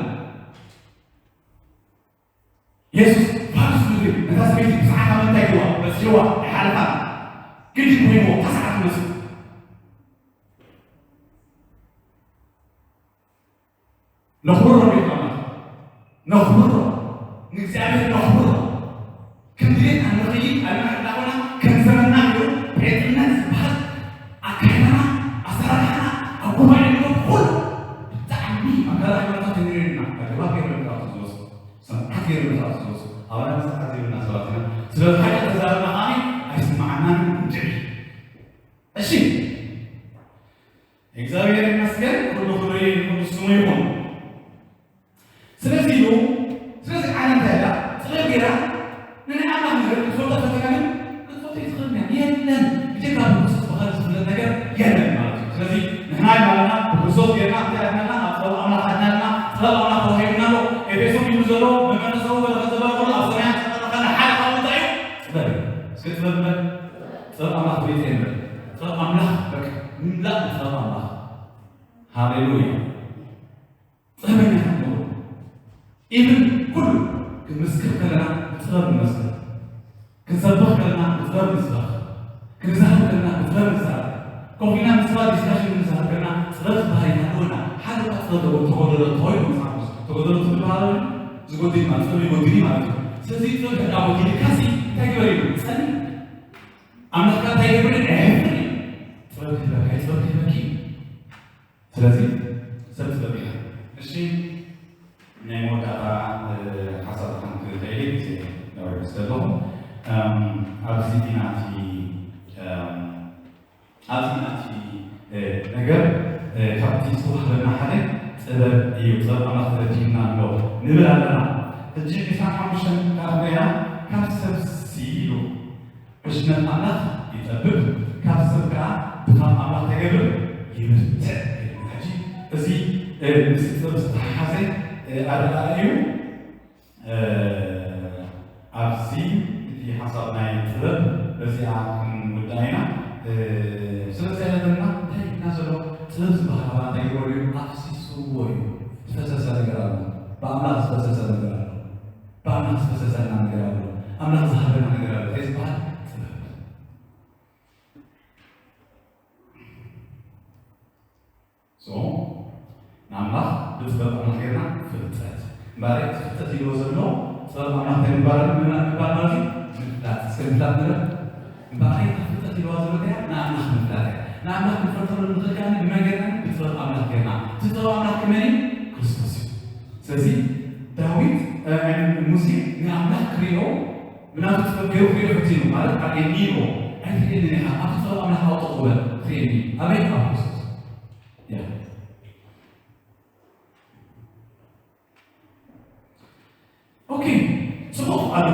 የሱስ ፋርስ ምድሪ ነታ ሰበይቲ ብሰዓታ ምእንታይ ኢልዋ፣ በጺሕዋ፣ ኣይሓለፋን። ግድን ኮይንዎ፣ እታ ሰዓት መጽኡ። ነኽብሮ ቤት ኣምላኽ። ነኽብሮ። ንእግዚኣብሔር ነኽብሮ። ከም ድሌትና ንኽይድ ኣለና እንዳኾና፣ ከም ዘመንና ገይሩ ጴንጥነት ዝበሃል ኣካይዳና፣ ኣሰራርሓና፣ ኣብ ጉባኤ ንገብሮ ኩሉ ብጣዕሚ ኣካል ሃይማኖታት ተገይሩና፣ ኣገባብ ገይሩ ንክኣቱ ዝወስድ፣ ስርዓት ገይሩ ንክኣቱ ዝወስድ፣ ኣባላት ስርዓት ዘይብልና ሰባት ኢና። ስለዚ ሓቂ ተዛረብና ከኣ ኣይስምዓናን፣ ንድዒ። እሺ፣ እግዚኣብሔር ይመስገን፣ ኩሉ ክብሪ ንቅዱስ ስሙ ይኹን። ስለዚ ኢሉ፣ ስለዚ ዓለም እንታይ ኢላ? ጥበብ ገይራ፣ ንናይ ኣምላኽ ነገር ክትፈልጦ ፈቲና ግን ክትፈልጦ ኣይትኽእልን እያ። የለን፣ ብጀካ ብክርስቶስ ብኻልእ ዝፍለጥ ነገር የለን ማለት እዩ። ስለዚ ንሕና ኢልና ኣለና፣ ብክርስቶስ ጌርና እንታይ ኣድናልና? ኣብ ጥበብ ኣምላኽ ኣድናልና፣ ጥበብ ኣምላኽ ተዋሂቡና ኣሎ። ኤፌሶን ይብሉ ዘሎ፣ ብመንፈሳዊ በረኸት ዝበረ ኩሉ ኣብ ሰማያት ዝቐረበ ሓደ ካብኡ እንታይ እዩ? ጥበብ እዩ። እስከ ጥበብ ንበል። ጥበብ ኣምላኽ ፍልይቲ እየ ንበል። ጥበብ ኣምላኽ በቃ፣ ምምላእ ጥበብ ኣምላኽ። ሃሌሉያ። ጥበበኛታት ነበሩ። ኢቭን ኩሉ ክንምስክር ከለና ብጥበብ ንመስክር፣ ክንሰብኽ ከለና ብጥበብ ንስበኽ፣ ክንዛረብ ከለና ብጥበብ ንዛረብ። ኮፍ ኢልና ምስ ሰባት ዲስካሽን ንዛረብ ከለና ጥበብ ዝበሃል ይሃልወና። ሓደ እኳ ጥበብ ተጎ-፣ ተጎደሎ ተባሂሉ መጽሓፍ ቅዱስ ተጎደሎ ትብል በሃሎ ዝጎድል ማለት ጥበብ ይጎድል እዩ ማለት እዩ። ስለዚ ጥበብ ሕዳ ጎዲልካሲ እንታይ ግበር ኢሉ? ጸሊ። ኣምላኽካ እንታይ ይገብር? ኣየሕፍርን እዩ። ጥበብ ክህበካ እዩ፣ ጥበብ ክህበኪ እዩ። ስለዚ ሰብ ጥበብ ኢና። እሺ፣ ናይ መወዳእታ፣ እ፣ ሓሳብ ሓንቲ ከይደ ግዜ ነውሪ ምስ ዘለኹ፣ እም፣ ኣብዚ ናቲ፣ እም፣ ኣብዚ ናቲ፣ እ፣ ነገር፣ እ፣ ካብቲ ዝተዋህበና ሓደ ጥበብ እዩ። ጥበብ ኣምላኽ ተረዲእና ኣሎ ንብል ኣለና። ሕጂ ዕስራን ሓሙሽተን ከኣ ርኣያ፣ ካብ ሰብሲ ኢሉ ዕሽነት ኣምላኽ ይጸብብ፣ ካብ ሰብ ከኣ ድኻም ኣምላኽ እንታይ ይገብር? ይብርትዕ። ሕጂ እዚ፣ እ፣ ምስ ጥበብ ዝተሓሓዘ፣ እ፣ ኣረኣእያ እዩ። እ፣ ኣብዚ እቲ ሓሳብ ናይ ጥበብ በዚኣ ክንውድኣ ኢና። እ፣ ስለዚ ዘለና እንታይ ኢልና ዘሎ ጥበብ ዝበሃል ኣባና እንታይ ይገብሮ እዩ? ኣፍሲስዎ እዩ። ዝፈሰሰ ነገር ኣሎ። ብኣምላኽ ዝፈሰሰ ነገር ኣሎ። ብኣምላኽ ዝፈሰሰልና ነገር ኣሎ። ኣምላኽ ዝሃበና ነገር ኣሎ። እንታይ ዝበሃል? ጥበብ። So፣ ንኣምላኽ ብጥበብ ኣምላኽ ጌርና ፍልጠት። እምበኣር እቲ ፍልጠት ኢልዎ ዘሎ ጥበብ ኣምላኽ እንታይ ምባል፣ ምባል፣ ምባል ማለት እዩ? ምፍላጥ። እስከ ምፍላጥ ንበል። እምበኣር እታ ፍልጠት ኢልዋ ዘሎ እንታይ እያ? ንኣምላኽ ምፍላጥ እያ። ንኣምላኽ ክንፈልጠሉ ንኽእል ከኣ ብመን ጌርና? ብጥበብ ኣምላኽ ጌርና። እቲ ጥበብ ኣምላኽ ከ መን እዩ? ክርስቶስ እዩ። ስለዚ ዳዊት፣ እ፣ ሙሴ ንኣምላኽ ክርእዮ ብናቱ ጥበብ ገይሩ ክርእዮ ፈቲኑ፣ ማለት ኣርእየኒ ኢልዎ። ኣይትርእየንን ኢኻ፣ ኣብቲ ጥበብ ኣምላኽ ኣውጽእ ክበል፣ ትርእየኒ። ኣበይ? ኣብ ክርስቶስ። ያ። ኦኬ፣ ጽቡቕ ኣሎ።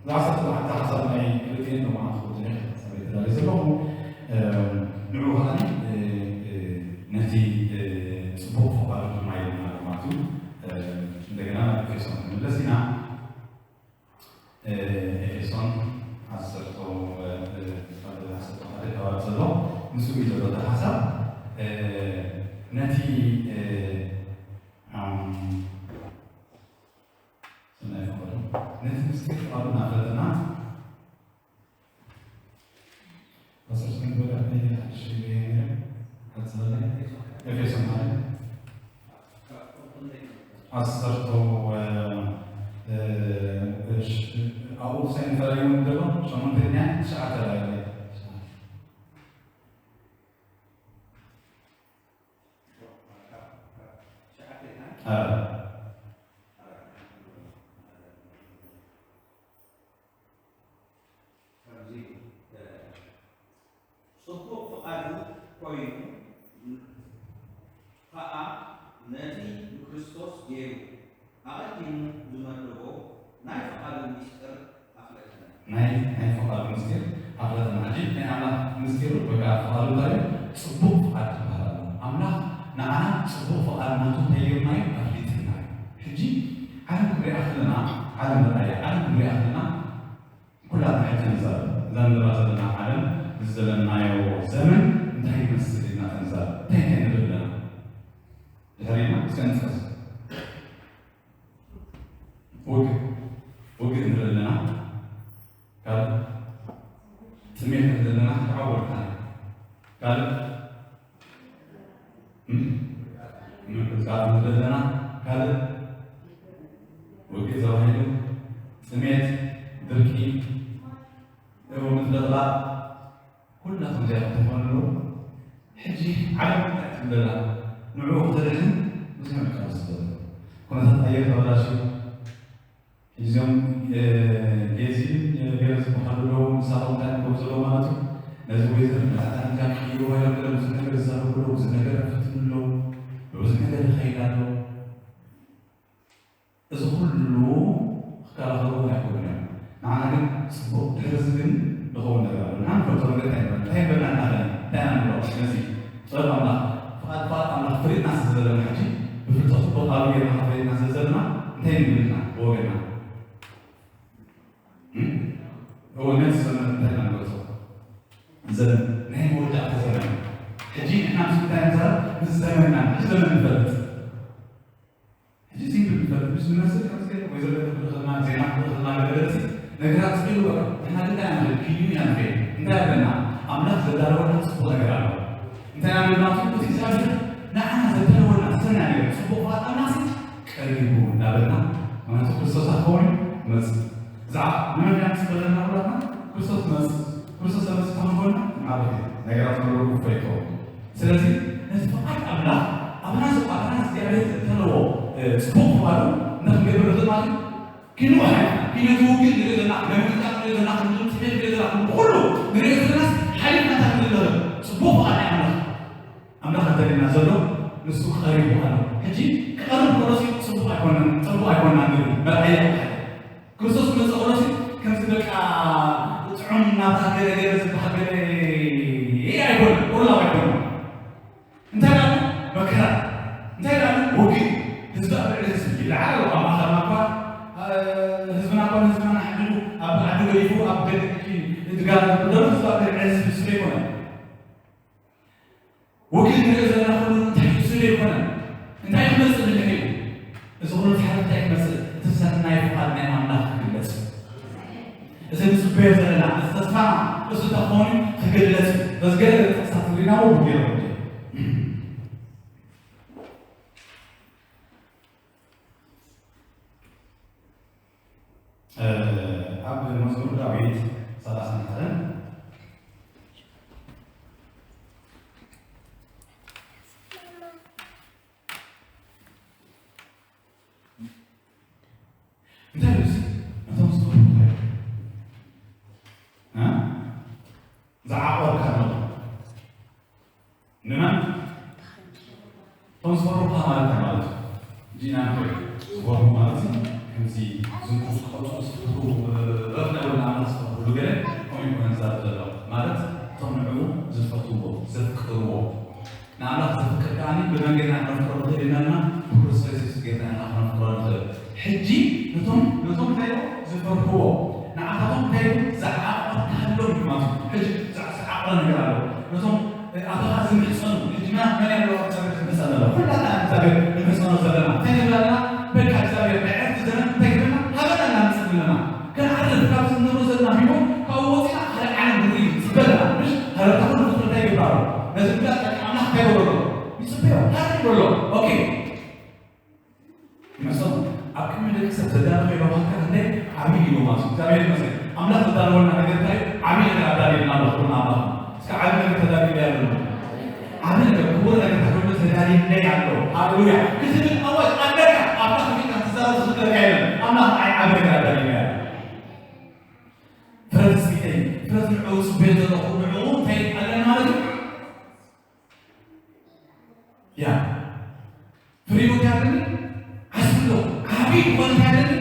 ዓሰርተ ኣርባዕተ ሓሳብ ናይ ክልቲኤን ሎማዓንቲ ክወደነ ክሳብ ተዳልየ ዘለኹ፣ እም፣ ንዑ ከኣ፣ እ፣ እ፣ ነቲ፣ እ፣ ጽቡቕ ፈቓዱ ድማ ኢልና ማለት እዩ። እ፣ እንደገና ናብ ኤፌሶን ክንምለስ ኢና። እ፣ ኤፌሶን ዓሰርተ፣ እ፣ ዓሰርተ ሓደ ከባቢ ዘሎ፣ ምስኡ እዩ ዘሎ እቲ ሓሳብ። እ፣ ነቲ፣ እ፣ ኣም፣ ሰናይ ፍቕሪ፣ ነቲ ምስጢር ፍቓዱ እናፈለጥና ዓሰርተ፣ እ፣ እ፣ ሽ-፣ ኣብኡ ክሳይ እንታይ ይኸውን ዘሎ? ሸሞንተ ድንያ ትሽዓተ ላይ። አ። ከምዚ፣ እ፣ ጽቡቕ ፍቓዱ ኮይኑ ኸኣ ነቲ ንክርስቶስ ገይሩ ኣቐዲሙ ዝመደቦ ናይ ፍቓዱ ምስጢር ኣፍለጠና። ናይ፣ ናይ ፍቓዱ ምስጢር ኣፍለጠና። ሕጂ ናይ ኣምላኽ ምስጢሩ ወይ ከኣ ፍቓዱ እንታይ እዩ? ጽቡቕ ፍቓድ ዝበሃል ኣሎ። ኣምላኽ ንዓና ጽቡቕ ፍቓድ ናቱ እንታይ ጌርና እዩ? ኣፍሊጥና እዩ። ሕጂ ዓለም ክንሪኣ ከለና፣ ዓለም ርኣያ፣ ዓለም ክንሪኣ ከለና ኩላትና ሕጂ ንዛረብ። እዛ ንሪኣ ዘለና ዓለም፣ እዚ ዘለናዮ ዘመን እንታይ ይመስል ኢልና ተንዛረብ። እንታይ እንታይ ንርኢ ኣለና? ድሕሪና እስከ ንጥቀስ። ውግእ፣ ውግእ ንርኢ ኣለና። ካልእ ጥሜት ንርኢ ኣለና። ክዓወልካ። ካልእ ምንቅጥቃጥ ንርኢ ኣለና። ካልእ ውግእ ተባሂሉ፣ ጥሜት፣ ድርቂ፣ እዎ ምትልቕላቕ፣ ኩላቶም እዚኣቶም ተኾኑ ኣለዉ። ሕጂ ዓለም እንታይ ትብል ኣላ? ንዕኡ ክተድሕን ብዙሕ መቃለሲ ዘሎ። ኩነታት ኣየር ተበላሽዩ። እዚኦም፣ እ፣ ጌዚን፣ እ፣ ቬሮ ዝበሃሉ ኣለዉ። ንሳቶም እንታይ እዮም ዘለዉ ማለት እዩ? ነዚ ወይዘር መጣጣን ኢልካ ክቕይርዎ እዮም ገለ ብዙሕ ነገር ዝዛረቡ ኣለዉ። ብዙሕ ነገር ይፍትኑ ኣለዉ። ብብዙሕ ነገር ይኸይድ ኣሎ። እዚ ኩሉ ክከላኸልዎ ኣይክእሉን እዮም። ንዓና ግን ጽቡቕ ድሕሪ እዚ ግን ዝኸውን ነገር ኣሎ። ንሕና ንፈልጦ ነገር እንታይ ይበል-፣ እንታይ ይበልና ንኽእል? እንታይ ኢና ንብሎ? ስለዚ ጥበብ ኣምላኽ፣ ፍቓድ፣ ፍቓድ ኣምላኽ ፈሊጥና ስለ ዘለና ሕጂ ብፍልጠቱ ብቓሉ ጌርና ፈሊጥና ስለ ዘለና እንታይ ንብል ኢና ብወገንና? እም? እወ፣ ነዚ ዘመን እንታይ ኢና ንገልጾ? ዘመን ናይ መወዳእታ ዘመን። ሕጂ ንሕና ምስ እንታይ ንዛረብ? ምስ ዘመንና፣ ሕጂ ዘመን ንፈልጥ። ሕጂ ሲምፕል ንፈልጥ፣ ምስ ንመስል ከምዚ ገለ ወይ ዘለ ክብልኸልና፣ ዜና ክብልኸልና፣ ገለ ገለ ሲ ነገራት ስኢሉ በቃ። ንሕና ግን እንታይ ኢና ንብል? ኪንዩ ኢና ንብል። እንታይ ኣለና? ኣምላኽ ዘዳለወልና ጽቡቕ ነገር ኣሎ። እንታይ ኢና ንብል ማለት እዩ? እቲ እግዚኣብሔር ንዓና ዘዳለወልና ሰናይ ነገር፣ ጽቡቕ ፍቓድ ኣምላኽ ሲ ቀሪቡ እናበልና፣ ምኽንያቱ ክርስቶስ ኣፈወኒ መጽእ። ብዛዕባ ንመን ኢና ንጽበ ዘለና ኩላትና? ክርስቶስ መጽእ። ክርስቶስ ተመጽእ ተኾይኑ፣ ንዓበይቲ ነገራት ከለዉ ክፈይ ይኸውን። ስለዚ ነቲ ፍቓድ ኣምላኽ ኣባና ዘ-፣ ኣባና እግዚኣብሔር ዘተለዎ፣ እ፣ ጽቡቕ ፍቓዱ እንታይ ክንገብር ንኽእል ማለት እዩ? ክንውሃድ፣ ክነትውግድ ንርኢ ዘለና፣ ንምንቃቕ ንርኢ ዘለና፣ ክንድምጽ ንርኢ ዘለና፣ ኩሉ ንርኢ ዘለናስ ሓሊፍና እንታይ ክንብል ንኽእል? ጽቡቕ ፍቓድ ናይ ኣምላኽ። ኣምላኽ ኣደልየና ዘሎ ንሱ ቀሪቡ ኣሎ። ሕጂ ክቐርብ ከሎሲ ጽቡቕ ኣይኮነን፣ ጽቡቕ ኣይኮናን ንርኢ። መርኣያ እዩ። ክርስቶስ ክመጽእ ከሎሲ ከምዚ በቃ ጥዑም ናታ ገለ ገለ ዝበሃል ገለ ኣይኮነን፣ ቁሩብ ኣይኮነን። እንታይ ደኣ ኣሎ? መከራ። እንታይ ደኣ ኣሎ? ውግእ። ህዝቢ ኣብ ልዕሊ ህዝቢ ይለዓል ኣሎ። ኣብ ማእኸልና እኳ፣ እ፣ ህዝብና እኳ ንህዝብና ንሓድጉ፣ ኣብ ዓዲ ገዲፉ ኣብ ደገ ሕጂ እድጋ ዘሎ ህዝቢ ኣብ ልዕሊ ህዝቢ ስለ ይኮነ። ውግእ ንሪኦ ዘለና ኩሉ እንታይ እዩ? ስለ ይኮነ። እንታይ ክመጽእ ድሕሪኡ? እዚ ኩሉ ዝሓለፈ እንታይ ክመጽእ? እቲ ሰናይ ፍቓድ ናይ ኣምላኽ ክግለጽ። እዚ ንጽበዮ ዘለና፣ እዚ ተስፋና፣ እዚ ተኾኑ ክግለጽ። በዚ ገለ ገለ ጥቕሳት ርኢናዎ ብጌሮ እንጂ። እ፣ ኣብ መዝሙር ዳዊት ሰላሳን ሓደን እንታይ እዩ እዚ? ነቶም ዝፈርሁኻ እዮም። እ? ዝዓቆርካ ኣለኹ። ንመን? እቶም ዝፈርሁኻ ማለት እንታይ ማለት እዩ? ጂና ንፈርሁ። ዝፈርሁ ማለት እዩ፣ ከምዚ ዝንቁስቆሱ ዝፈርሁ፣ እ፣ ረፍ ናይ ወላ ኣምላኽ ዝፈርሁሉ ገለ ከምኡ ይኮነ ዝዛረብ ዘሎ። ማለት እቶም ንዕኡ ዝፈትውዎ፣ ዘፍቅርዎ፣ ንኣምላኽ ዘፍቅር ከኣ ብመን ጌርና ክነፍቅሮ ንኽእል ኢልና፣ ብክርስቶስ የሱስ ጌርና ኢና ክነፍቅሮ ንኽእል። ሕጂ ነቶም፣ ነቶም እንታይ እዮም ዝፈርህዎ? ንዓኻቶም እንታይ እዮም ዝዓቐርካሎም እዩ ማለት እዩ። ሕጂ ዝዓ-፣ ዝዓቕረ ነገር ኣሎ። ነቶም፣ እ፣ ኣባኻ ዝምሕጸኑ፣ ሕጂ መን፣ መን ኣሎ ኣብ እግዚኣብሔር ዝምሕጸን ዘሎ? ኩላትና እግዚኣብሔር ንምሕጸኖ ዘለና። እንታይ ንብል ኣለና? በቃ እግዚኣብሔር ናይ ዕረፍቲ ዘመን እንታይ ክብለና? ሃበና ኢና ንጽሊ ኣለና። ክንዓርፍ ካብዚ ንነብሮ ዘለና ህይወት ካብኡ ወፂና ካልእ ዓለም ክንርኢ ንፅበ ኣለና። ምሽ ሃረርታ ኩሉ ፍጥረት እንታይ ይገብር ኣሎ? ነዚ ጉዳት ኣምላኽ እንታይ ይገብሮ ኣሎ? ይፅበዮ። ሃረር ይብሎ ኣሎ። ኦኬ። እግዚኣብሔር ይመስገን። ኣምላኽ ዝዳለወልና ነገር እንታይ እዩ? ዓብዪ ነገር ኣዳልየልና ኣሎ። ክብሪ ንኣምላኽ። እስከ ዓብዪ ነገር ተዳልዩለይ ኣሎ። ዓብዪ ነገር፣ ክቡር ነገር ተዳልዩለይ ኣሎ። ሃሌሉያ። ክትብል ኣዋጅ ኣለካ። ኣብታ ከፊትካ ክትዛረብ ዝኽልከለካ የለን። ኣምላኽ ንዓይ ዓብዪ ነገር ኣዳልዩለይ ኣሎ። ፍረ ትጽቢተይ፣ ፍረ ንዕኡ ዝጽበዮ ዘለኹ፣ ንዕኡ እንታይ ኣለኒ ማለት እዩ? ያ ፍሪኡ እንታይ ኣለኒ? ዓስቢ ኣለኹ። ዓብዪ ክኾን እንታይ ኣለኒ?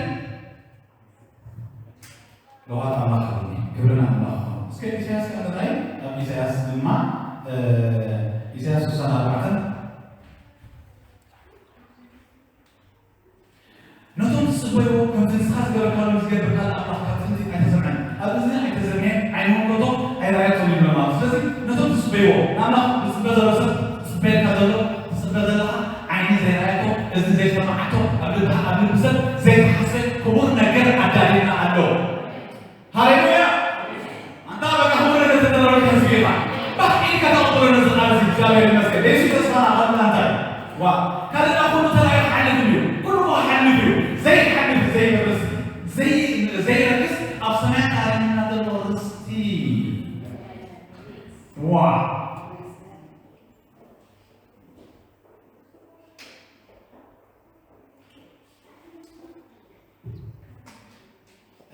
ለዋጥ ኣምላኽ ኣለኒ። ክብሪ ንኣምላኽ ይኹን። እስከ ኢሳያስ ቀጥታይ፣ ኣብ ኢሳያስ ድማ፣ እ፣ ኢሳያስ ስሳን ኣርባዕተን ነቶም ዝጽበይዎ፣ ከምቲ ንስኻ ዝገበርካሎም ዝገብር ካልእ ኣምላኽ ካብ ጥንቲ ኣይተሰምዐን፣ ኣብ እዝኒ ኣይተዘንየን፣ ዓይኒ እውን ከቶ ኣይረኣየቶን ይብሎም ኣሎ። ስለዚ ነቶም ዝጽበይዎ፣ ንኣምላኽ ዝጽበ ዘሎ ሰብ ዝጽበየልካ ዘሎ፣ ትጽበ ዘለኻ፣ ዓይኒ ዘይረኣየቶ፣ እዝኒ ዘይሰማዓቶ፣ ኣብ ልቢ፣ ኣብ ልቢ ሰብ ዘይተሓስበ ክቡር ነገር ኣዳልየና ኣሎ። ሃሌሉያ! ኣንታ በቃ ክቡር ነገር ተደረገ ህዝቢ ኢኻ። ባህ ኢልካ ተቐበሎ ነዚ ቃል እዚ። እግዚኣብሔር ይመስገን። የሱስ ተስፋና ቐንድና እንታይ እዩ? ዋ፣ ካልእና ኩሉ ተራእዩ ክሓልፍ እዩ። ኩሉ ክሓልፍ እዩ። ዘይሓልፍ፣ ዘይበርስ፣ ዘይ-፣ ዘይረክስ ኣብ ሰማያት ኣረምና ዘሎ ርስቲ። ዋ!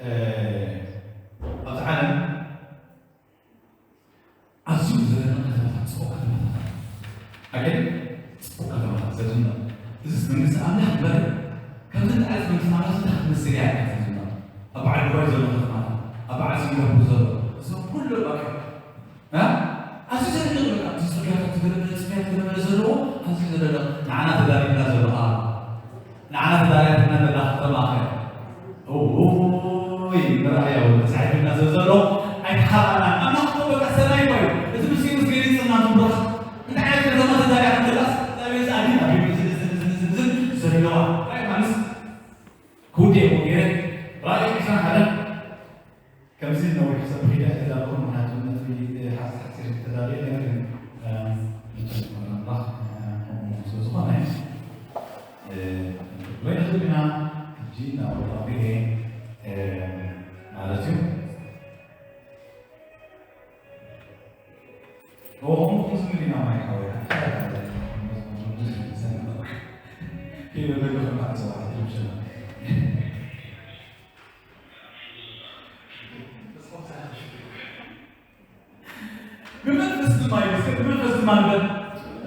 እ፣ ኣብዛ ዓለም ኣዝዩ ዘደንቕ ከተማታት፣ ጽቡቕ ከተማታት ኣሎ። ኣገን ጽቡቕ ከተማታት፣ ዘደንቕ። እዚስ መንግስቲ ኣምላኽ እምበር፣ ከምዚ ዓይነት መንግስቲ ኣምላኽ እንታይ ክትመስል እያ ኢልካ ትዝምር። ኣብ በዓል ዱባይ ዘሎ ከተማታት፣ ኣብ በዓል ሲንጋፖር ዘሎ፣ እዞም ኩሉ በቃ እ? ኣዝዩ ዘደንቕ በቃ፣ እቲ ጽርግያታት ዝገለመለ፣ ጽርግያት ዝገለመለ ዘለዎ፣ ኣዝዩ ዘደንቕ። ንዓና ተዳልዩልና ዘሎ ኸኣ፣ ንዓና ተዳልያትና ዘላ ከተማ ኸ? እውይ፣ ንርኣያ እውን ተጻሒፉልና ስለ ዘሎ፣ ኣይተሓባእናን። ኣምላኽ እኮ በቃ ሰናይ እኮ እዩ። እቲ ምስኪን ምስ ገሊጽና ዝምረኽ፣ እንታይ ዓይነት ከተማ ተዳልያ ከም ዘላስ፣ እግዚኣብሔር ዝኣድን ኣብ ዝን፣ ዝን፣ ዝን፣ ዝን፣ ዝን ዘለዋ። ራእይ ዮሃንስ ክውድእ እየ ገይረ፣ ራእይ ዕስራን ሓደን። ከምዚ ነዊሕ ሰብ ክኢለ ኣይተዳለኹን፣ ምኽንያቱ ነጥቢ ሓፂር ሓፂር ተዳልየ፣ ነገር ግን፣ እ፣ መቸም ኣምላኽ፣ እ፣ ከምኡ ስለ ዝኾነ፣ እ፣ ወይ ንኽእል ኢና ሕጂ ናብ ወጣ ቢሄ፣ እ፣ ማለት እዩ። ኦ፣ ከምኡ ክንዝምር ኢና ማይ ሓወይ። ከይበለገ ከማዕፀዋ ትምሸና። ብመንፈስ ድማ ይመስገን፣ ብመንፈስ ድማ ንበል።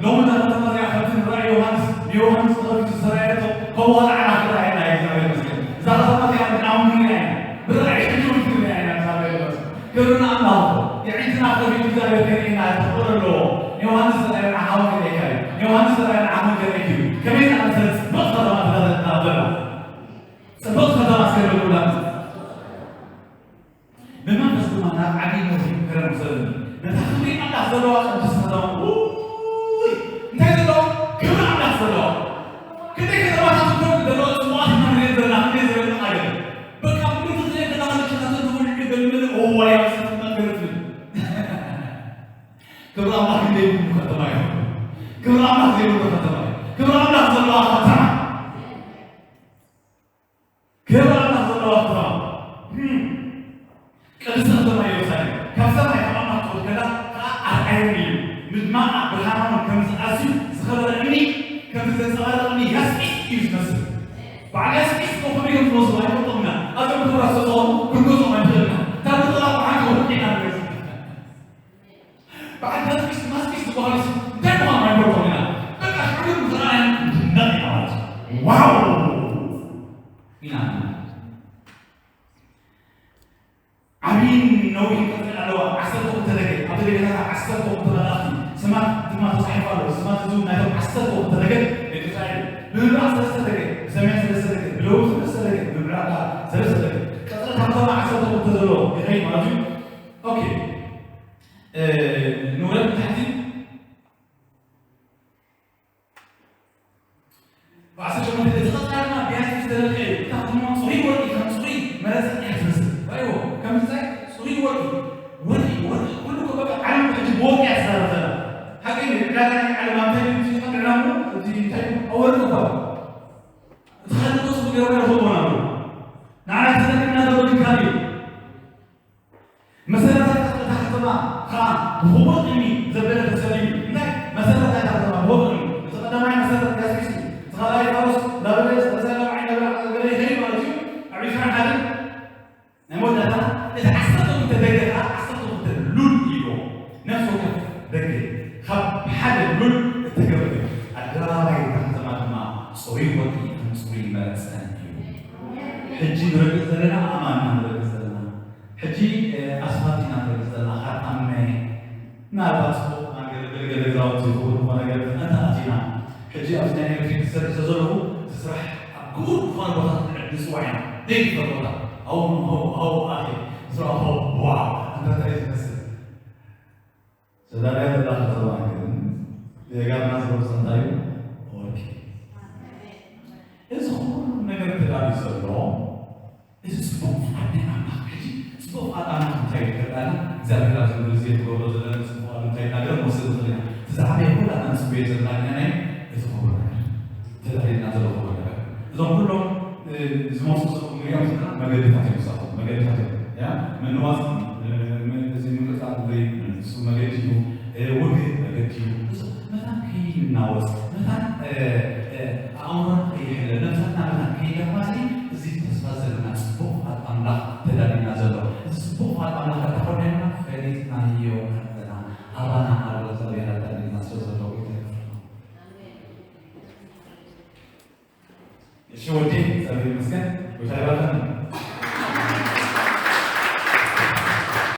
ሎሚ እዛ ከተማ እዚኣ ከምቲ ንራእይ ዮሃንስ፣ ንዮሃንስ ተኸፊቱ ዝተራእየቶ፣ ከምኡ ንዓና ክረኣየና እዩ፣ እግዚኣብሔር ይመስገን። እዛ ከተማ እዚኣ ንሕና እውን ንሪኣ ኢና። ብራእይ ሕጂ እውን ክንሪኣ ኢና፣ እግዚኣብሔር ይመስገን። ክብሪ ንኣምላኽ ይኹን። የዒንትና ከፊቱ እግዚኣብሔር ከርእየና ተኽእሎ ኣለዎ። ንዮሃንስ ዝረኣየ ንዓኻ እውን ከርእየካ እዩ። ንዮሃንስ ዝረኣየ ንዓኻ እውን ከርእየኪ እዩ። ከመይ ዝኣመሰለት ጽብቕቲ ከተማ ትረኣየና ዘላ። ጽብቕቲ ከተማ እስከ ንበል ኩላትና። ብመንፈስ ድማ ናብ ዓብዪ ነውሒ ከረን ውሰደኒ። ነታ ክብሪ ኣምላኽ ዘለዋ ቅድስቲ ከተማ። ውይ! እንታይ ዘለዋ? ክብሪ ኣምላኽ ዘለዋ። ክንደይ ከተማታት እኮ ዘለዋ ጽቡቓት ኢና ንሪኤን ዘለና፣ ክንደይ ዝበለጸ ሃገር። በቃ፣ ብሉይ ትዝለየን ከለኻ ልክናተን ተወሊዑ በልብል፣ እዋይ፣ ኣብ ሰፈር መገረፍን። ክብሪ ኣምላኽ ክንደይ ይብሉ ከተማ እዮም። ክብሪ ኣምላኽ ዘይብሉ ከተማ እዩ። ክብሪ ኣምላኽ ዘለዋ ከተማ። ክብሪ ኣምላኽ ዘለዋ ከተማ። እም። ቅድስቲ ከተማ ኢየሩሳሌም። ካብ ሰማይ ካብ ኣምላኽ ትወርድ ከላ ከኣ ኣርኣየኒ እዩ። ምድማቕ ብርሃናውን ከምዚ ኣዝዩ ዝኸበረ እምኒ፣ ከምዚ ዘንጸባርቕ እምኒ ያስጲስ እዩ ዝመስል። በዓል ያስጲስ እኮ ከመይ ከም ዝመስሉ ኣይፈልጦም ኢና። ኣዞም ክቡራት ዝተጻወቱ ክንገዝኦም ኣይንኽእልን ኢና። ካብ ንጥራቕ ብሓንቲ ወርቂ ኢና ንገዝእ። በዓል ያስጲስ ማስጲስ ዝበሃሉስ እንታይ ምዃኖም ኣይንፈልጦም ኢና። በቃ ሽዑ ግን ምስ ረኣናዮም ንድነቕ ኢና ማለት እዩ። ዋው! ኢና ንብል። ዓብይን ነዊሕን ቀጽሪ ኣለዋ። ዓሰርተ ክልተ ደገ፣ ኣብ ደገታታ ዓሰርተ ክልተ መላእኽቲ፣ ስማት ድማ ተጻሒፉ ኣሎ። ስማት እዚ እውን ናይቶም ዓሰርተ ክልተ ነገድ ደቂ እስራኤል። ብምብራቕ ሰለስተ ደገ፣ ብሰሜን ሰለስተ ደገ፣ ብደቡብ ሰለስተ ደገ፣ ብምዕራብ ከኣ ሰለስተ ደገ። ቀጽሪ እታ ከተማ ዓሰርተ ክልተ ዘለዎ ይኸይድ ማለት እዩ። ኦኬ። እ፣ ንውረድ ንታሕቲ። ብዓሰርተ ሸሞንተ እቲ ቀጽሪ ድማ ብያቲ ዝተለኽየ እዩ። እታ ከተማ ጽሩይ ወርቂ፣ ከም ጽሩይ መረጻ እያ ትመስል። ራእይዎ፣ ከምዚ እንታይ ጽሩይ ወርቂ፣ ወርቂ፣ ወርቂ፣ ኩሉ እኮ በቃ ዓለም ሕጂ ብወርቂ እያ ትዛረብ ዘላ። ሓቂ እዩ፣ ዕዳጋ ናይ ዓለም ኣብ እንታይ እዩ እቲ ዕዳጋ እሞ፣ እቲ እንታይ እዩ? ኣብ ወርቂ እኮ። እቲ ካልእ እኮ ጽቡቕ ገይሮም ኣይረኽብዎን ኣለዉ። ንዓና ተጠቂምና ዘሎ ድካም እዩ። ብኽቡር እምኒ ዘበለ ተሰሪሑ። እንታይ መሰረት ናይታ ከተማ? ብኽቡር እምኒ። እቲ ቀዳማይ መሰረት ያስሚስ እዩ። እቲ ካልኣይ ፋሮስ እንዳበለ፣ እቲ ሳልሳይ ራብዓይ እንዳበለ ገለ ይኸይድ ማለት እዩ። ኣብ ዕስራን ሓደን ናይ መወዳእታ እቲ ዓሰርተ ክልተ ደገ ከዓ ዓሰርተ ክልተ ሉል እዩ። ነፍሲ ወከፍ ደገ ካብ ሓደ ሉል እትገብር ኣደባባይ እታ ከተማ ድማ ጽሩይ ወርቂ ከም ጽሩይ መረጸን እዩ። ሕጂ ንረግጽ ዘለና ኣእማን ኢና ንረግጽ ዘለና። ሕጂ ኣስፋልት ኢና ንረግጽ ዘለና፣ ካብ ኣመ ምናልባት ጽቡቕ ኣማን ገለ ገለ ገለ ገዛውቲ ክቡር ዝኾነ ገለ ተንታ ኣቲና። ሕጂ ኣብዚ ናይ ኤሌክትሪክ ዝሰርሕ ስለ ዘለኹ እቲ ስራሕ ኣብ ክቡር ዝኾነ ቦታ ክንዕድ ንጽዋዕ ኢና። ዘይትፈልጦ ቦታ ኣብኡ ኣብኡ ኣብኡ ኣትየ ስራሕ ሆ ዋው ኣንታ እንታይ ዝመስል ሰዳርያ ዘላ ከተማ ግን የጋርና ዝወሰንታዩ ወርቂ እዚ ኩሉ ነገር ተዳልዩ ዘሎ እዚ ጽቡቕ ፍቓድ ናይ ኣምላኽ ሕጂ ጽቡቕ ፍቓድ ኣምላኽ እንታይ እዩ ተዳላ እግዚኣብሔር ኣብዚ ምድሪ እዚ ክገብሮ ዘለና ጽቡቕ ፍቓድ እንታይ እናገር ንወስድ ንኽእል ኢና። እቲ ዝዓበየ ኩላትና ንጽበዮ ዘለና ግና ናይ እዚ ክቡር ነገር ተዳልየና ዘሎ ክቡር ነገር እዞም ኩሎም ዝመፁ ንሪኦም ዘለና መገድታት እዮም ዝሳኹ መገድታት እዮም ያ ምንዋፅ እዚ ምንቅፃል ንርኢ ንሱ መገዲ እዩ ውግእ መገዲ እዩ መታን ከይናወፅ መታን ኣእምሮና ከይሕለ ነብሳትና መታን ከይደኽማ እዚ ተስፋ ዘለና ፅቡቕ ፍቓድ ኣምላኽ ተዳሊና ዘሎ እዚ ፅቡቕ ፍቓድ ኣምላኽ እንተኾነና ፈሊጥናዮ ኣለና ኣባና ኣሎ እግዚኣብሔር ኣዳሊና ስለ ዘሎ ጎይታ ይመስገን እሺ ወዲ እግዚኣብሔር ይመስገን ጎይታ ይባርኸን